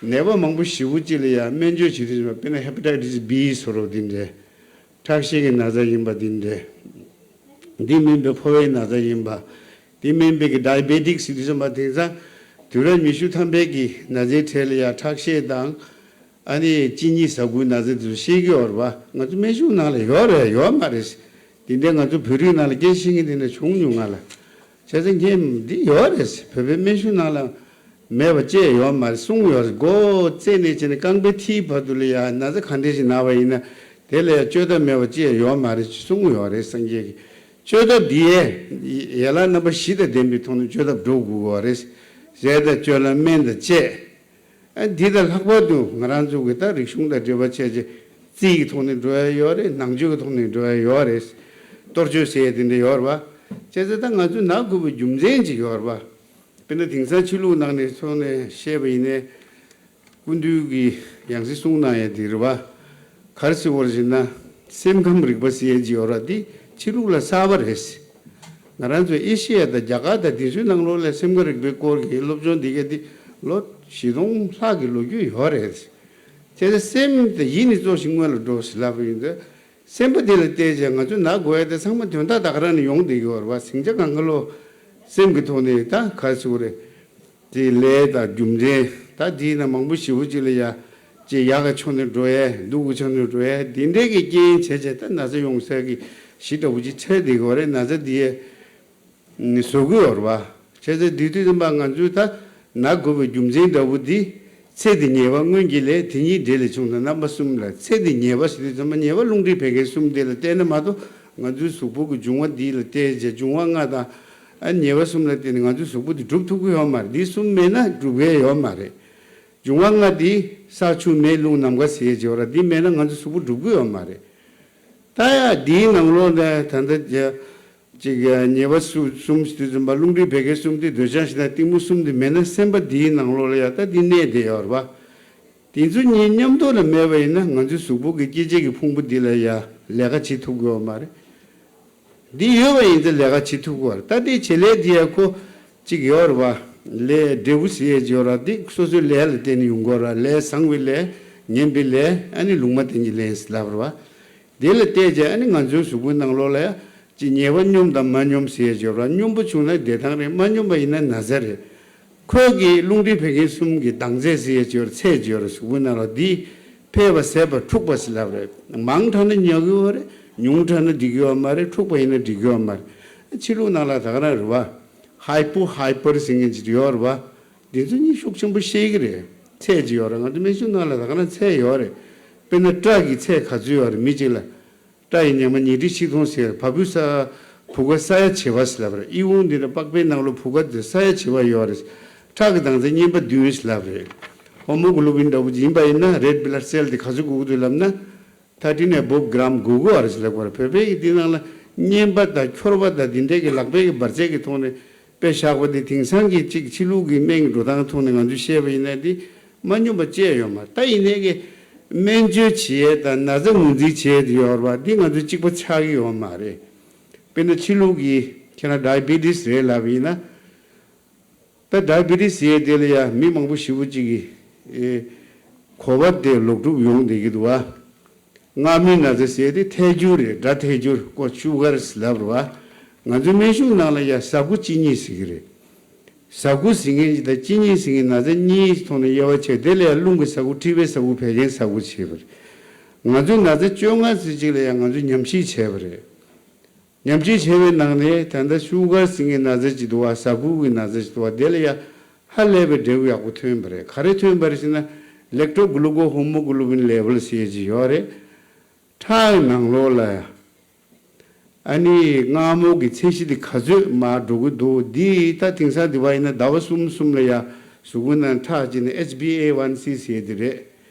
ནད་པ་མང་པོ་ཞེ་པོ་ཅིག་ལ་ཡ་སྨན་བཅོས་བྱེད་དུས་ཙམ་པ། དཔེར་ན་ཧེ་པ་ཊའི་ཊི་སི་བི་ཟེར་རོ་འདི་འདྲས། ཁྲག་ཤེད་ཀྱི་ན་ཚ་ཡིན་པ་འདི་འདྲས། འདི་མིན་པའི་ཕོ་བའི་ན་ཚ་ཡིན་པ། འདི་མིན་པའི་གི་ཌའི་བེ་ཊིག་ཟེར་དུས་ཙམ་པ། དེང་སང་དུས་རབས་ཉི་ཤུ་ཐམ་པའི་གི་ན་ཚའི་གྲས་ལ་ཡ་ཁྲག་ཤེད་དང་། ཨ་ནི་གཅིན་སྙི་ཟ་འགུལ་ན་ཚ་དེ་ཚོ་ཤེས་ཀྱི་ཡོད་རེད་བ། ང་ཚོ་སྨན་གཞུང་ནང་ལ་ཡོད་རེད་ཡོད་མ་རེད། དེ་འདྲའི་ང་ཚོ་བོད་རིགས་ནང་ལ་སྐད་ཆ་བཤད་མཁན་དེ་འདྲ་བྱུང་མྱོང་ང་ལ། བྱས་ཙང་ངས་འདི་ཡོད་རེད། བོད་པའི་སྨན་གཞུང་ནང་ལ་མེད་པ་ཅི་ཡང་ཡོད་མ་རེད་གསུངས་ཡོད་རེད། མགོ་བཙུགས་ནས་བྱས་ནས་རྐང་པའི་མཐིལ་བར་དུ་ལ་ཡ་ན་ཚ་ག་འདྲ་ཞིག་ན་བ་ཡིན་ན་དེ་ལ་ཡ་བཅོས་ཐབས་མེད་པ་ཅི་ཡང་ཡོད་མ་རེད་གསུངས་ཡོད་རེད། སངས་རྒྱས་ཀྱིས་བཅོས་ཐབས་འདི་ཡས་ཡན་ལག་རྣམ་པ་བཞི་དང་ལྡན་པའི་ཐོག་ནས་བཅོས་ཐབས་འགྲོ་དགོས་ཀྱི་ཡོད་རེད། ཟས་དང་སྤྱོད་ལམ་སྨན་དང་བཅས། ཨ། འདི་དང་ལྷག་པར་དུ་ང་རང་ཚོ་གི་ད་རིག་གཞུང་དང་འབྲེལ་བ་བྱས་རྗེས་རྩིས་ཀྱི་ཐོག་ནས་འགྲོ་ཡ་ཡོད་རེད། ནང་ཆོས་ཀྱི་ཐོག་ནས་འགྲོ་ཡ་ཡོད་རེད། གཏོར་མཆོད་ཟེར་ཡ་དེ་འདྲ་ཡོད་རེད་བ། བྱས་ཙང་ད་ང་ཚོ་ན་དགོས་པའི་རྒྱུ་མཚན་ཅིག་ཡོད་རེད་བ། དཔེར་ན་དེང་སང་ཆོས་ལུགས་ནང་ནས་ཐོག་ནས་བཤད་པ་ཡིན་ནའི། སྐུ་མདུན་གྱིས་ཡང་སྲིད་གསུངས་གནང་ཡ་དེ་རེད་བ། ག་རེ་ཟེར་བ་རེད་ཟེར་ན། སེམས་ཁམས་རིག་པ་ཟེར་ཡ་ཅིག་ཡོད་རེད་བ། འདི་ཕྱི་ལུགས་ལ་གསར་པ་རེད། ང་རང་ཚོ་ཨེ་ཤི་ཡ་དང་རྒྱ་གར་དང་དེ་ཚོའི་ནང་ལོགས་ལ་སེམས་ཁམས་རིག་པའི་སྐོར་གྱི་སློབ་སྦྱོང་འདི་ག་འདི་ལོ་བཞི་སྟོང་ལྷག་གི་ལོ་རྒྱུས་ཡོད་རེད། བྱས་ཙང་སེམས་དེ་ཡིད་ནི་གཙོ་ཞིག་སྔོན་ལ་འགྲོ་ཟེར་ལབ་པ་ཡིན་ཙང་། སེམས་པ་དེ་ལ་བལྟས་ཙང་ང་ཚོ་ན་དགོས་ཡ་དེ་ཚང་མ་དོན་དག་ད་ག་རང་ནས་ཡོང་བསྡད་ཀྱི་ཡོད་རེད་བ། ཟིང་ཆ་གང་ག་ལོ་སེམས་ཀྱི་ཐོག་ནས་ད་ག་རེ་ཟེར་དགོས་རེད། དེའི་ལས་དང་རྒྱུ་མཚན་ད་དེའི་ནང་མང་པོ་ཞེ་པོ་ཅིག་ལ་ཡ་ཅིག་ཡག་གི་ཕྱོགས་ནས་འགྲོ་ཡས། སྡུག་གི་ཕྱོགས་ནས་འགྲོ་ཡས། དེ་འདྲའི་གི་རྐྱེན་བྱས་བྱས་ད་ན་ཚ་ཡོང་ས་གི་གཞི་འདྲ་བོ་ཅིག་འཚོལ་བསྡད་ཀྱི་ཡོད་རེད། ན་ཚ་དེ་ཡས་བཟོ་གི་ཡོད་རེད་བ། བྱས་ཙང་དེ་དུས་ཙམ་པ་ང་ཚོས་ད་ན་དགོས་པའི་རྒྱུ་མཚན་འདྲ་བོ་འདི། ཚེ་འདི་ཉེས་པ་སྔོན་གྱི་ལས། དེ་ཉིད་འབྲས་ལས་བྱུང་དང་རྣམ་པ་གསུམ་ལ། ཚེ་འདི་ཉེས་པ་ཟེར་དུས་ཙམ་པ་ཉེས་པ་རླུང་མཁྲིས་བད་ཀན་གསུམ་དེ་ལ་བརྟེན་ནས་མ་གཏོགས་ང་ཚོའི་གཟུགས་པོ་གི་འབྱུང་བ་འདི་ལ་བརྟེན་བྱས་འབྱུང་བ་ལྔ་དང་། ཨ། ཉེས་པ་གསུམ་ལ་བརྟེན་ནས་ང་ཚོའི་གཟུགས་པོ་འདི་འགྲུབ་ཐུབ་ཀྱི་ཡོད་མ་རེད། འདི་གསུམ་མེད་ན་འགྲུབ་ཡས་ཡོད་མ་རེད། འབྱུང་བ་ལྔ་འདི་ས་ཆུ་མེ་རླུང་ནམ་མཁའ་ཟེར་བྱས་ཡོད་ར། འདི་མེད་ན་ང་ཚོའི་གཟུགས་པོ་འགྲུབ་ཀྱི་ཡོད་མ་རེད། ད་ཡ་འདིའི་ནང་ལོགས་ནས་ད་ལྟ་ཅིག་ཉེས་པ་གསུམ་གསུམ་ཞིག་དུས་ཙམ་པ་རླུང་མཁྲིས་བད་ཀན་གསུམ་དེ། འདོད་ཆགས་ཞེ་སྡང་གཏི་མུག་གསུམ་དེ་མེད་ན་སེམས་པ་འདིའི་ནང་ལོགས་ལ་ཡ་ད་འདི་གནས་བསྡད་ཡོད་རེད་བ། དེ་ཚོ་གཉིས་མཉམ་དུ་ལ་མེད་པ་ཡིན་ན་ང་ཚོའི་གཟུགས་པོ་གི་སྐྱེ་མཆེད་ཀྱི་ཕུང་པོ་འདི་ལ་ཡ་ལས་ཀ་བྱེད་ཐུབ་ཀྱི་ཡོད་མ་རེད། འདི་ཡོད་པ་ཡིན་ཙང་ལས་ཀ་བྱེད་ཐུབ་ཀྱི་ཡོད་རེད། ད་དེ་བྱེད་ལས་འདི་ཡ་ཁོ་གཅིག་ཡོད་རེད་བ། ལས་འབྲས་བུ་ཟེར་ཡས་ཅིག་ཡོད་ར། འདི་སོ་སོའི་ལས་ལ་བརྟེན་ནས་ཡོང་གི་ཡོད་ར། ལས་བཟང་བའི་ལས། ངན་པའི་ལས། ཨ་ནི་ལུང་མ་བསྟན་གྱི་ལས་ལབ་རེད་བ། དེ་ལ་བལྟས་རྗེས་ཨ་ནི་ང་ཚོའི་གཟུགས་པོའི་ནང་ལོགས་ལ་ཡ་ ཅིག་ཉེས་པ་སྙོམས་དང་མ་སྙོམས་ཟེར་ཡས་ཡོད་ར། སྙོམས་པོ་བྱུང་ན་བདེ་ཐང་རེད། མ་སྙོམས་པ་ཡིན་ན་ན་ཚ་རེད། ཁོས་ཀྱི་རླུང་མཁྲིས་བད་ཀན་གསུམ་གྱི་ལྡང་ཚད་ཟེར་ཡས་ཡོད་ར། ཚད་ཅིག་ཡོད་ར། གཟུགས་པོའི་ནང་ལ་འདི་འཕེལ་བ་ཟད་པ་འཁྲུགས་པ་ཟེར་ལབ་རེད། མང་དྲགས་ན་ཉོ་གི་ཡོད་རེད། ཉུང་དྲགས་ན་འགྲིག་གི་ཡོད་མ་རེད། འཁྲུགས་པ་ཡིན་ན་འགྲིག་གི་ཡོད་མ་རེད། ཕྱི་ལུགས་ནང་ལ་ད་ག་རང་རེད་བ། ཧའི་པོ་ཧའི་པར་ཟེར་མཁན་ཅིག་ཡོད་རེད་བ། འདི་ཚོ་གཉིས་ཤུགས་ཆེན་པོ་ཤེས་ཀྱི་རེད། ཚད་ཅིག་ཡོད་རེད། ང་ཚོ་སྨན་གཞུང་ནང་ལ་ད་ག་རང་ཚད་ཡོད་རེད། དཔེར་ན་སྐྲ་གི་ཚད་ག་ཚོད་ཡོད་རེད། མི་གཅིག་ལ། སྐྲ་ཡི་ཉི་མ་ཉི་ཁྲི་ཆིག་སྟོང་ཟེར། བ་སྤུ་ས། བུ་ག་ས་ཡ་བྱེ་བ་ཟེར་ལབ་རེད། ཨི་ཝུན་འདི་ནི་པགས་པའི་ནང་ལོ་བུ་ག་དེ་ས་ཡ་བྱེ་བ་ཡོད་རེད། ཁྲག་གི་ལྡང་ཚད་བསྙེན་པ་བདུན་ཟེར་ལབ་རེད། ཧོ་མོ་གུ་ལོ་བིན་འདྲ་བོ་ཡིན་པ་ཡིན་ན་རེད་བི་ལཌ་སེལ་དེ་ག་ཚོད་དགོས་ཀྱི་འདུག་ལབ་ན། ཐར་ཊིན་ཨེ་བོབ་གྷ་རམ་དགོས་ཀྱི་ཡོད་རེད་ཟེར་ལབ་ཀྱི་ཡོད་རེད། བོད་པའི་གི་འདི་ནང་ལ་བསྙེན་པ་དང་འཁྱོར་བ་དང་འདི་འདྲའི་གི་ལག་པའི་གི་འབར་རྫས་ཀྱི་ཐོག་ནས་དཔེ་བཞག་པ་དེ་དེང་སང་གི་ཅིག་ཕྱི་ལུགས་ཀྱི་སྨན་གྱི་འགྲོ་སྟངས་ཐོག་ནས་ང་ཚོས་བཤད་པ་ཡིན་ན་འདི་མ་སྙོམས་པ་བཅས་ཡོད་མ་རེད། ད་ཡིན་ནའི་གི་སྨན་བཅོས་བྱེད་ཡས་དང་ན་ཚ་ངོས་འཛིན་བྱེད་ཡས་དེ་ཡོད་རེད་བ། འདི་ང་ཚོ་གཅིག་པ་ཆགས་ཀྱི་ཡོད་མ་རེད། དཔེར་ན་ཕྱི་ལུགས་ཀྱི་ཁྱེད་རང་ཌའི་བི་ཊི་སི་རེད་ལབ་པ་ཡིན་ན། ད་ཌའི་བི་ཊི་སི་ཟེར་དེ་ལ་ཡ་མི་མང་པོ་ཞེ་པོ་ཅིག་གིས་ཨེ་གོ་བ་དེ་ལོག་སྒྲུབ་ཡོང་བསྡད་ཀྱི་འདུག་བ། མངར་མོའི་ན་ཚ་ཟེར་དེ་ཐལ་འགྱུར་རེད། སྒྲ་ཐལ་འགྱུར་ཀོ་ཤུ་གར་ལབ་རེད་བ། ང་ཚོའི་སྨན་གཞུང་ནང་ལ་ཡ་ཟ་ཁུ་གཅིན་སྙི་ཟེར་གྱི་རེད། ཟ་ཁུ་ཟེར་མཁན་གྱི་དང་གཅིན་སྙི་ཟེར་མཁན་ན་ཚ་གཉིས་ཐོག་ནས་དབྱེ་བ་ཕྱེ། དེ་ལ་ཡ་རླུང་གི་ཟ་ཁུ་མཁྲིས་པའི་ཟ་ཁུ་བད་ཀན་ཟ་ཁུ་བྱས་པ་རེད། ང་ཚོའི་ན་ཚ་བཅོ་ལྔ་ཙམ་ཅིག་ལ་ཡ་ང་ཚོས་ཉམས་ཞིབ་བྱས་པ་རེད། ཉམས་ཞིབ་བྱས་པའི་ནང་ནས་ད་ལྟ་ཤུ་གར་ཟེར་མཁན་ན་ཚ་ཅིག་འདུག་བ། ཟ་ཁུ་གི་ན་ཚ་ཅིག་འདུག་བ། དེ་ལ་ཡ་ཧ་ལས་པའི་འབྲས་བུ་ཡག་པོ་ཐོན་པ་རེད། ག་རེ་ཐོན་པ་རེད་ཟེར་ན། ལེག་ཊོ་གུ་ལུ་ཀོ་ཧོ་མོ་གུ་ལུ་བིན་ལེ་ཝལ་ཟེར་ཅིག་ཡོད་རེད། ཁྲག་གི་ནང་ལོགས་ལ་ཡ་ཨ་ནི་མངར་མོ་གི་ཚད་གཞི་དེ་ག་ཚོད་མར་འགྲོ་གི་འདུག་འདི་ད་དེང་སང་འདི་བ་ཡིན་ན་ཟླ་བ་གསུམ་གསུམ་ལ་ཡ་གཟུགས་པོ་ནང་ཁྲག་ཅིག་ནས་ཨེཆ་བི་ཨེ་ཝན་སི་ཟེར་དེ་རེད།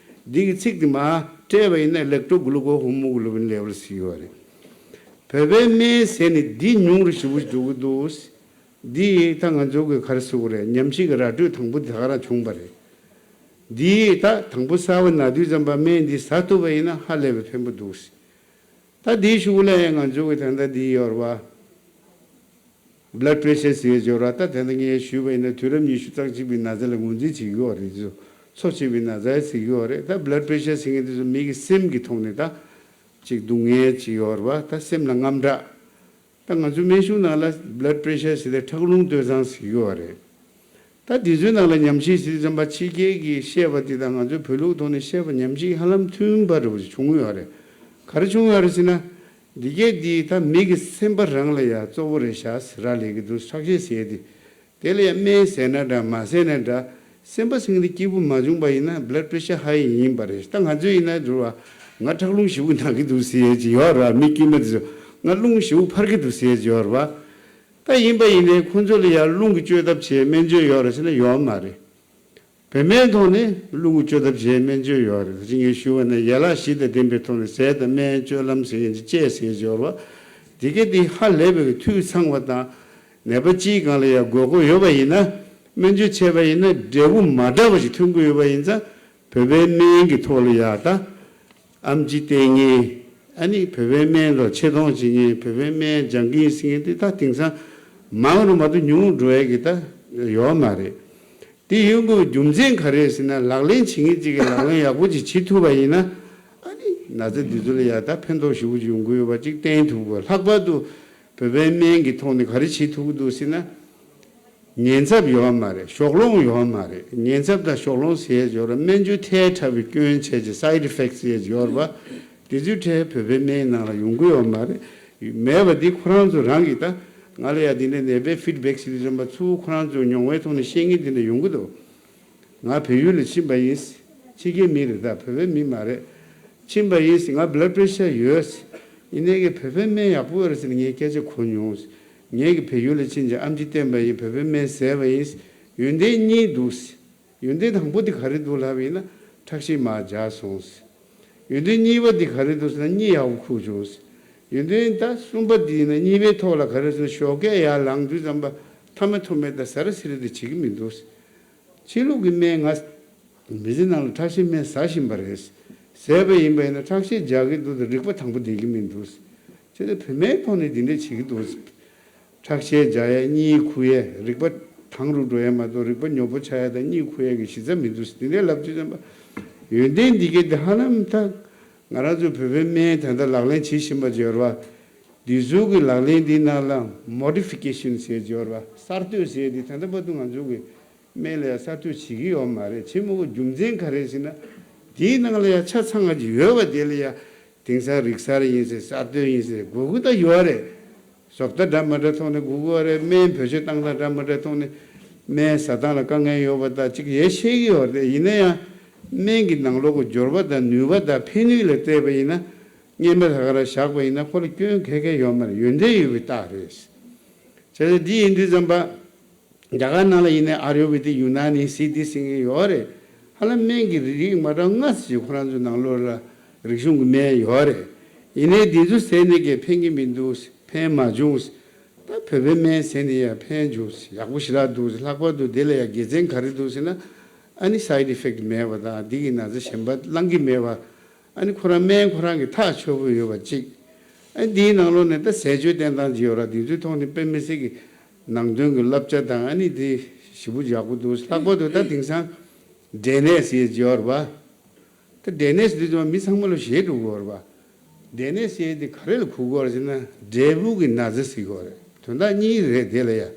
འདི་གི་ཚིག་དེ་མར་སྤྲད་པ་ཡིན་ན་ལེག་ཊོ་གུ་ལུ་ཀོ་ཧོ་མོ་གུ་ལུ་བིན་ལེ་ཝལ་ཟེར་གྱི་ཡོད་རེད། བོད་པའི་སྨན་ཟས་ནི་འདི་ཉུང་རུ་ཞེ་པོ་འགྲོ་གི་འདུག་འདི་ད་ང་ཚོ་གི་ག་རེ་ཟེར་དགོས་རེད། ཉམས་ཞིབ་ཀྱི་ར་སྤྲོད་དང་པོ་དེ་ག་རང་བྱུང་བ་རེད། འདི་ད་དང་པོ་གསར་པ་ན་དུས་ཙམ་པ་སྨན་འདི་ཟ་ཐུབ་པ་ཡིན་ན་ཧ་ལས་པའི་ཕན་པོ་འདུག་ད་འདིའི་གཞུག་ལ་ཡང་ང་ཚོ་གི་ད་ལྟ་འདི་ཡོད་རེད་བ། བི་ལཌ་པི་རེ་ཤར་ཟེར་ཡས་ཡོད་རེད་བ། ད་ད་ལྟ་ངས་ཞུས་པ་ཡིན་ན་དུས་རབས་ཉི་ཤུ་རྩ་གཅིག་པའི་ན་ཚ་ལ་ངོས་འཛིན་བྱེད་ཀྱི་ཡོད་རེད། འཚོ་བྱེད་པའི་ན་ཚ་ཟེར་གྱི་ཡོད་རེད། ད་བི་ལཌ་པི་རེ་ཤར་ཟེར་མཁན་དེ་ཚོ་མི་གི་སེམས་ཀྱི་ཐོག་ནས་ད་ཅིག་སྡུག་བསྔལ་ཅིག་ཡོད་རེད་བ། ད་སེམས་ལ་དངངས་སྐྲག་ད་ང་ཚོའི་སྨན་གཞུང་ནང་ལ་བི་ལཌ་པི་རེ་ཤར་ཟེར་ཏེ་ཁྲག་རླུང་སྟོད་འཚངས་ཟེར་གྱི་ཡོད་རེད། ད་དེ་ཚོའི་ནང་ལ་ཉམས་ཞིབ་ཟེར་དུས་ཙམ་པ་ཕྱི་རྒྱལ་གྱིས་བཤད་པ་དེ་དང་ང་ཚོའི་བོད་ལུགས་ཐོག་ནས་བཤད་པ་ཉམས་ཞིབ་ཧ་ལམ་མཐུན་པ་འདྲ་བོ་ཞིག་བྱུང་ཡོད་རེད། ག་རེ་བྱུང་ཡོད་རེད་ཟེར་ན། འདི་གས་འདི་ད་མི་གི་སེམས་པ་རང་ལ་ཡ་གཙོ་བོ་རེད་ཤག་ཟེར་ར་ལས་ཀྱི་འདུག་ཁྲག་ཤེད་ཟེར་དེ། དེ་ལ་ཡང་སྨན་ཟས་ན་འདྲ་མ་ཟས་ན་འདྲ། སེམས་པ་ཟེར་མཁན་དེ་སྐྱིད་པོ་མ་བྱུང་པ་ཡིན་ན་བི་ལཌ་པི་རེ་ཤར་ཧའི་ཡིན་པ་རེད། ད་ང་ཚོ་ཡིན་ན་འགྲོ་བ། ང་ཁྲག་རླུང་ཞེ་པོ་ན་གི་འདུག་ཟེར་ཡས་ཅིག་ཡོད་ར། མི་དཀྱུས་མ་དེ་ཚོ་ང་རླུང་ཞེ་པོ་འཕར་གི་འདུག་ཟེར་ཡས་ཅིག་ཡོད་ར་བ། ད་ཡིན་པ་ཡིན་ནའི་ཁོང་ཚོ་ལ་ཡང་རླུང་གི་བཅོས་ཐབས་བྱེད་སྨན་བཅོས་ཡོད་རེད་ཟེར་ན་ཡོད་མ་རེད། བོད་སྨན་ཐོག་ནས་རླུང་གི་བཅོས་ཐབས་བྱེད་སྨན་བཅོས་ཡོད་རེད། ད་ཅི་ངས་ཞུས་པ་ནས་ཡན་ལག་བཞི་དང་ལྡན་པའི་ཐོག་ནས་ཟས་དང་སྨན་སྤྱོད་ལམ་ཟེར་མཁན་ཅིག་བཅས་ཟེར་ཡོད་རེད་བ། དེ་གས་དེ་ཧ་ལས་པའི་འཐུས་ཚང་བ་དང་། ནད་པ་སྤྱིའི་སྒང་ལ་ཡང་དགོས་མཁོ་ཡོད་པ་ཡིན་ན། སྨན་བཅོས་བྱས་པ་ཡིན་ན་འབྲས་བུ་མ་འདྲ་བ་ཞིག་ཐོན་གྱི་ཡོད་པ་ཡིན་ཙང་། བོད་པའི་སྨན་གྱི་ཐོག་ལ་ཡ་ད། ཨེམ་ཆི་བསྟེན་མཁན། ཨ་ནི་བོད་པའི་སྨན་ལ་ཆེ་མཐོང་བྱེད་མཁན། བོད་པའི་སྨན་སྦྱང་གི་ཡིན་ཟེར་མཁན་དེ་ད་དེང་སང་མང་རུ་མ་གཏོགས་ཉུང་རུ་འགྲོ་ཡས་ཀྱི་ད་ཡོད་མ་རེད། དེ་ཡོང་དགོས་རྒྱུ་མཚན་ག་རེ་རེད་ཟེར་ན། ལག་ལེན་བྱེད་མཁན་གཅིག་གིས་ལག་ལེན་ཡག་པོ་ཅིག་བྱེད་ཐུབ་པ་ཡིན་ན། ཨ་ནི་ན་ཚ་འདི་ཚོ་ལ་ཡ་ད་ཕན་ཐོགས་ཞེ་པོ་ཅིག་ཡོང་གི་ཡོད་པ་ཅིག་བསྟན་ཐུབ་དགོས། ལྷག་པར་དུ་བོད་པའི་སྨན་གྱི་ཐོག་ནས་ག་རེ་བྱེད་ཐུབ་ཀྱི་འདུག་ཟེར་ན། ཉེན་ཚབས་ཡོད་མ་རེད། ཕྱོགས་ལྷུང་ཡོད་མ་རེད། ཉེན་ཚབས་དང་ཕྱོགས་ལྷུང་ཟེར་ཡས་ཡོད་རེད། སྨན་བཅོས་ཐལ་དྲགས་པའི་སྐྱོན་བྱས་ཀྱི་side effects་ཟེར་ཡས་ཡོད་རེད་པ། དེ་ཚོའི་གྲས་བོད་པའི་སྨན་ནང་ལ་ཡོང་གི་ཡོད་མ་རེད། མེད་པ་འདི་ཁོ་རང་ཚོ་རང་གིས་ད། ང་ལ་ཡ་འདི་འདྲའི་ནད་པའི་ཕིཌ་བེག་ཟེར་དུས་ཙམ་པ་ཚུར་ཁོ་རང་ཚོའི་མྱོང་བའི་ཐོག་ནས་བཤད་མཁན་འདི་འདྲ་ཡོང་གི་འདུག་ང་བལ་ཡུལ་ལ་ཕྱིན་པ་ཡིན། ཕྱི་རྒྱལ་མི་རེད། ད་བོད་པའི་མི་མ་རེད། ཕྱིན་པ་ཡིན། ང་blood pressure་ཡོད། ཡིན་ནའི་གི་བོད་པའི་སྨན་ཡག་པོ་ཡོད་རེད་ཟེར་ནས་ངས་སྐད་ཆ་གོ་མྱོང་། ངས་གི་བལ་ཡུལ་ལ་ཕྱིན་ཅིང་ཨེམ་ཆི་བསྟེན་པ་ཡིན། བོད་པའི་སྨན་བཟས་པ་ཡིན། ཡོན་ཏན་གཉིས་འདུག་ཡོན་ཏན་དང་པོ་དེ་ག་རེ་འདུག་ལབ་ཡིན་ན་ཁྲག་ཤེད་མར་འཇགས་སོང་། ཡོན་ཏན་གཉིས་པ་དེ་ག་རེ་འདུག་ཟེར་ན་གཉིད་ཡག་པོ་ཁུག་བྱུང་། ཡོན་ཏན་ད་གསུམ་པ་དེ་ཡིན་ན་གཉིད་པའི་ཐོག་ལ་ག་རེ་ཟེར་ན་ཞོགས་ཀས་ཡར་ལངས་དུས་ཙམ་པ་མཐའ་མ་ཐུག་མེད་ད་ཟ་ར་ཟི་ར་དེ་བྱེད་ཀྱི་མི་འདུག་ཕྱི་ལུགས་ཀྱི་སྨན་ང་མི་ཚེ་ནང་ལ་ཁྲག་ཤེད་སྨན་ཟ་བཞིན་པ་རེད། ཟས་པ་ཡིན་པ་ཡིན་ན་ཁྲག་ཤེད་འཇགས་ཀྱི་འདུག་ད་རིག་པ་དང་པོ་བསྡད་ཀྱི་མི་འདུག་བྱས་ཙང་བོད་སྨན་ཐོག་ནས་འདི་འདྲས་བྱེད་ཀྱི་འདུག་ཁྲག་ཤེད་འཇགས་ཡས། གཉིད་ཁུག་ཡས། རིག་པ་དྭངས་རུ་འགྲོ་ཡས་མ་གཏོགས་རིག་པ་ཉོབ་པོ་ཆགས་ཡས་དང་གཉིད་ཁུག་ཡས་ཀྱི་གཞི་རྩ་མི་འདུག་འདི་འདྲས་ལབ་དུས་ཙམ་པ་ཡོན་ཏན་འདི་གས་འདི་ཧ་ལམ་ད་ང་རང་ཚོ་བོད་པའི་སྨན་ད་ལྟ་ལག་ལེན་བྱེད་བཞིན་པ་ཅིག་ཡོད་རེད་བ། དེ་ཚོ་གི་ལག་ལེན་དེ་ནང་ལ་མོ་ཌི་ཕི་ཀེ་ཤན་ཟེར་གྱི་ཡོད་རེད་བ། གསར་གཏོད་ཟེར་དེ་ད་ལྟ་བར་དུ་ང་ཚོ་གི་སྨན་ལ་ཡང་གསར་གཏོད་བྱེད་ཀྱི་ཡོད་མ་རེད། བྱེད་མི་དགོས། རྒྱུ་མཚན་ག་རེ་ཟེར་ན། དེའི་ནང་ལ་ཡང་ཆ་ཚང་བ་ཅིག་ཡོད་པ་དེ་ལ་ཡང་དེང་སང་རིག་གསར་ཡིན་ཟེར་གསར་གཏོད་ཡིན་ཟེར་དགོས་ཀྱི་ད་ཡོད་རེད། བཟོ་ལྟ་འདྲ་མི་འདྲ་ཐོག་ནས་དགོས་ཀྱི་ཡོད་རེད། སྨན་བེད་སྤྱོད་བཏང་སྟངས་འདྲ་མི་འདྲ་ཐོག་ནས་སྨན་ཟ་སྟངས་ལ་དཀའ་ངལ་ཡོད་པ་དང་ཅིག་ཡེ་ཤེས་ཀྱི་ཡོད་རེད། ཡིན་ན་ཡང་སྨན་གྱི་ནང་ལོགས་ཀྱི་འབྱོར་པ་དང་ནུས་པ་དང་ཕན་ནུས་ལ་བལྟས་པ་ཡིན་ན། སྔོན་མ་ད་ག་རང་བཞག་པ་ཡིན་ན་ཁོ་ལ་སྐྱོན་ག་གེ་ཡོད་མ་རེད། ཡོན་ཏན་ཡོད་པའི་རྟགས་རེད། བྱས་ཙང་འདི་ཡིན་དུས་ཙམ་པ། རྒྱ་གར་ནང་ལ་ཡིན་ནའི་ཨ་ཡུར་བེ་དིག་ཡུ་ན་ནི་སི་ཏི་ཟེར་མཁན་ཡོད་རེད། ཧ་ལམ་སྨན་གྱི་རིགས་མ་འདྲ་ལྔ་ཙམ་ཁོ་རང་ཚོའི་ནང་ལོགས་ལ་རིག་གཞུང་གི་སྨན་ཡོད་རེད། ཡིན་ནའི་འདི་ཚོ་ཟས་ནས་ཀྱང་ཕན་གྱི་མི་འདུག་ཕན་མ་བྱུང་། ད་བོད་པའི་སྨན་ཟས་ནས་ཡང་ཕན་བྱུང་། ཡག་པོ་ཞེ་དྲག་འདུག་ལྷག་པར་དུ་དེ་ལ་ཡང་དགེ་མཚན་ག་རེ་འདུག་ཟེར་ན། ཨ་ནི་སའེ་ཌི་ཨི་ཕེག་ཊི་མེད་པ་དང་འདི་གི་ན་ཚ་གཞན་པ་བསླང་གི་མེད་པ། ཨ་ནི་ཁོ་རང་སྨན་ཁོ་རང་གི་ཐག་ཆོད་པོ་ཡོད་པ་གཅིག་ཨ་ནི་འདིའི་ནང་ལོགས་ནས་ད་ཟས་སྤྱོད་བསྟེན་སྟངས་ཅིག་ཡོད་ར། འདི་ཚོའི་ཐོག་ནས་དཔེ་མི་སྲིད་ཀྱི་ནང་དོན་གྱི་བསླབ་བྱ་དང་ཨ་ནི་དེ་ཞེ་པོ་ཡག་པོ་འདུག་ལྷག་པར་དུ་ད་དེང་སང་ཌེ་ནེ་སི་ཟེར་ཡོད་ར་བ། ད་ཌེ་ནེ་སི་འདི་ཚོ་མི་ཚང་མ་ལོ་ཞེ་དྲུག་ཡོད་ར་བ། ཌེ་ནེ་སི་དེ་ག་རེ་ལ་གོ་གི་ཡོད་ར་ཟེར་ན་འབྲས་བུ་གི་ན་ཚ་ཟེར་གི་ཡོད་རེད། དོན་དག་གཉིས་རེད་དེ་ལ་ཡ།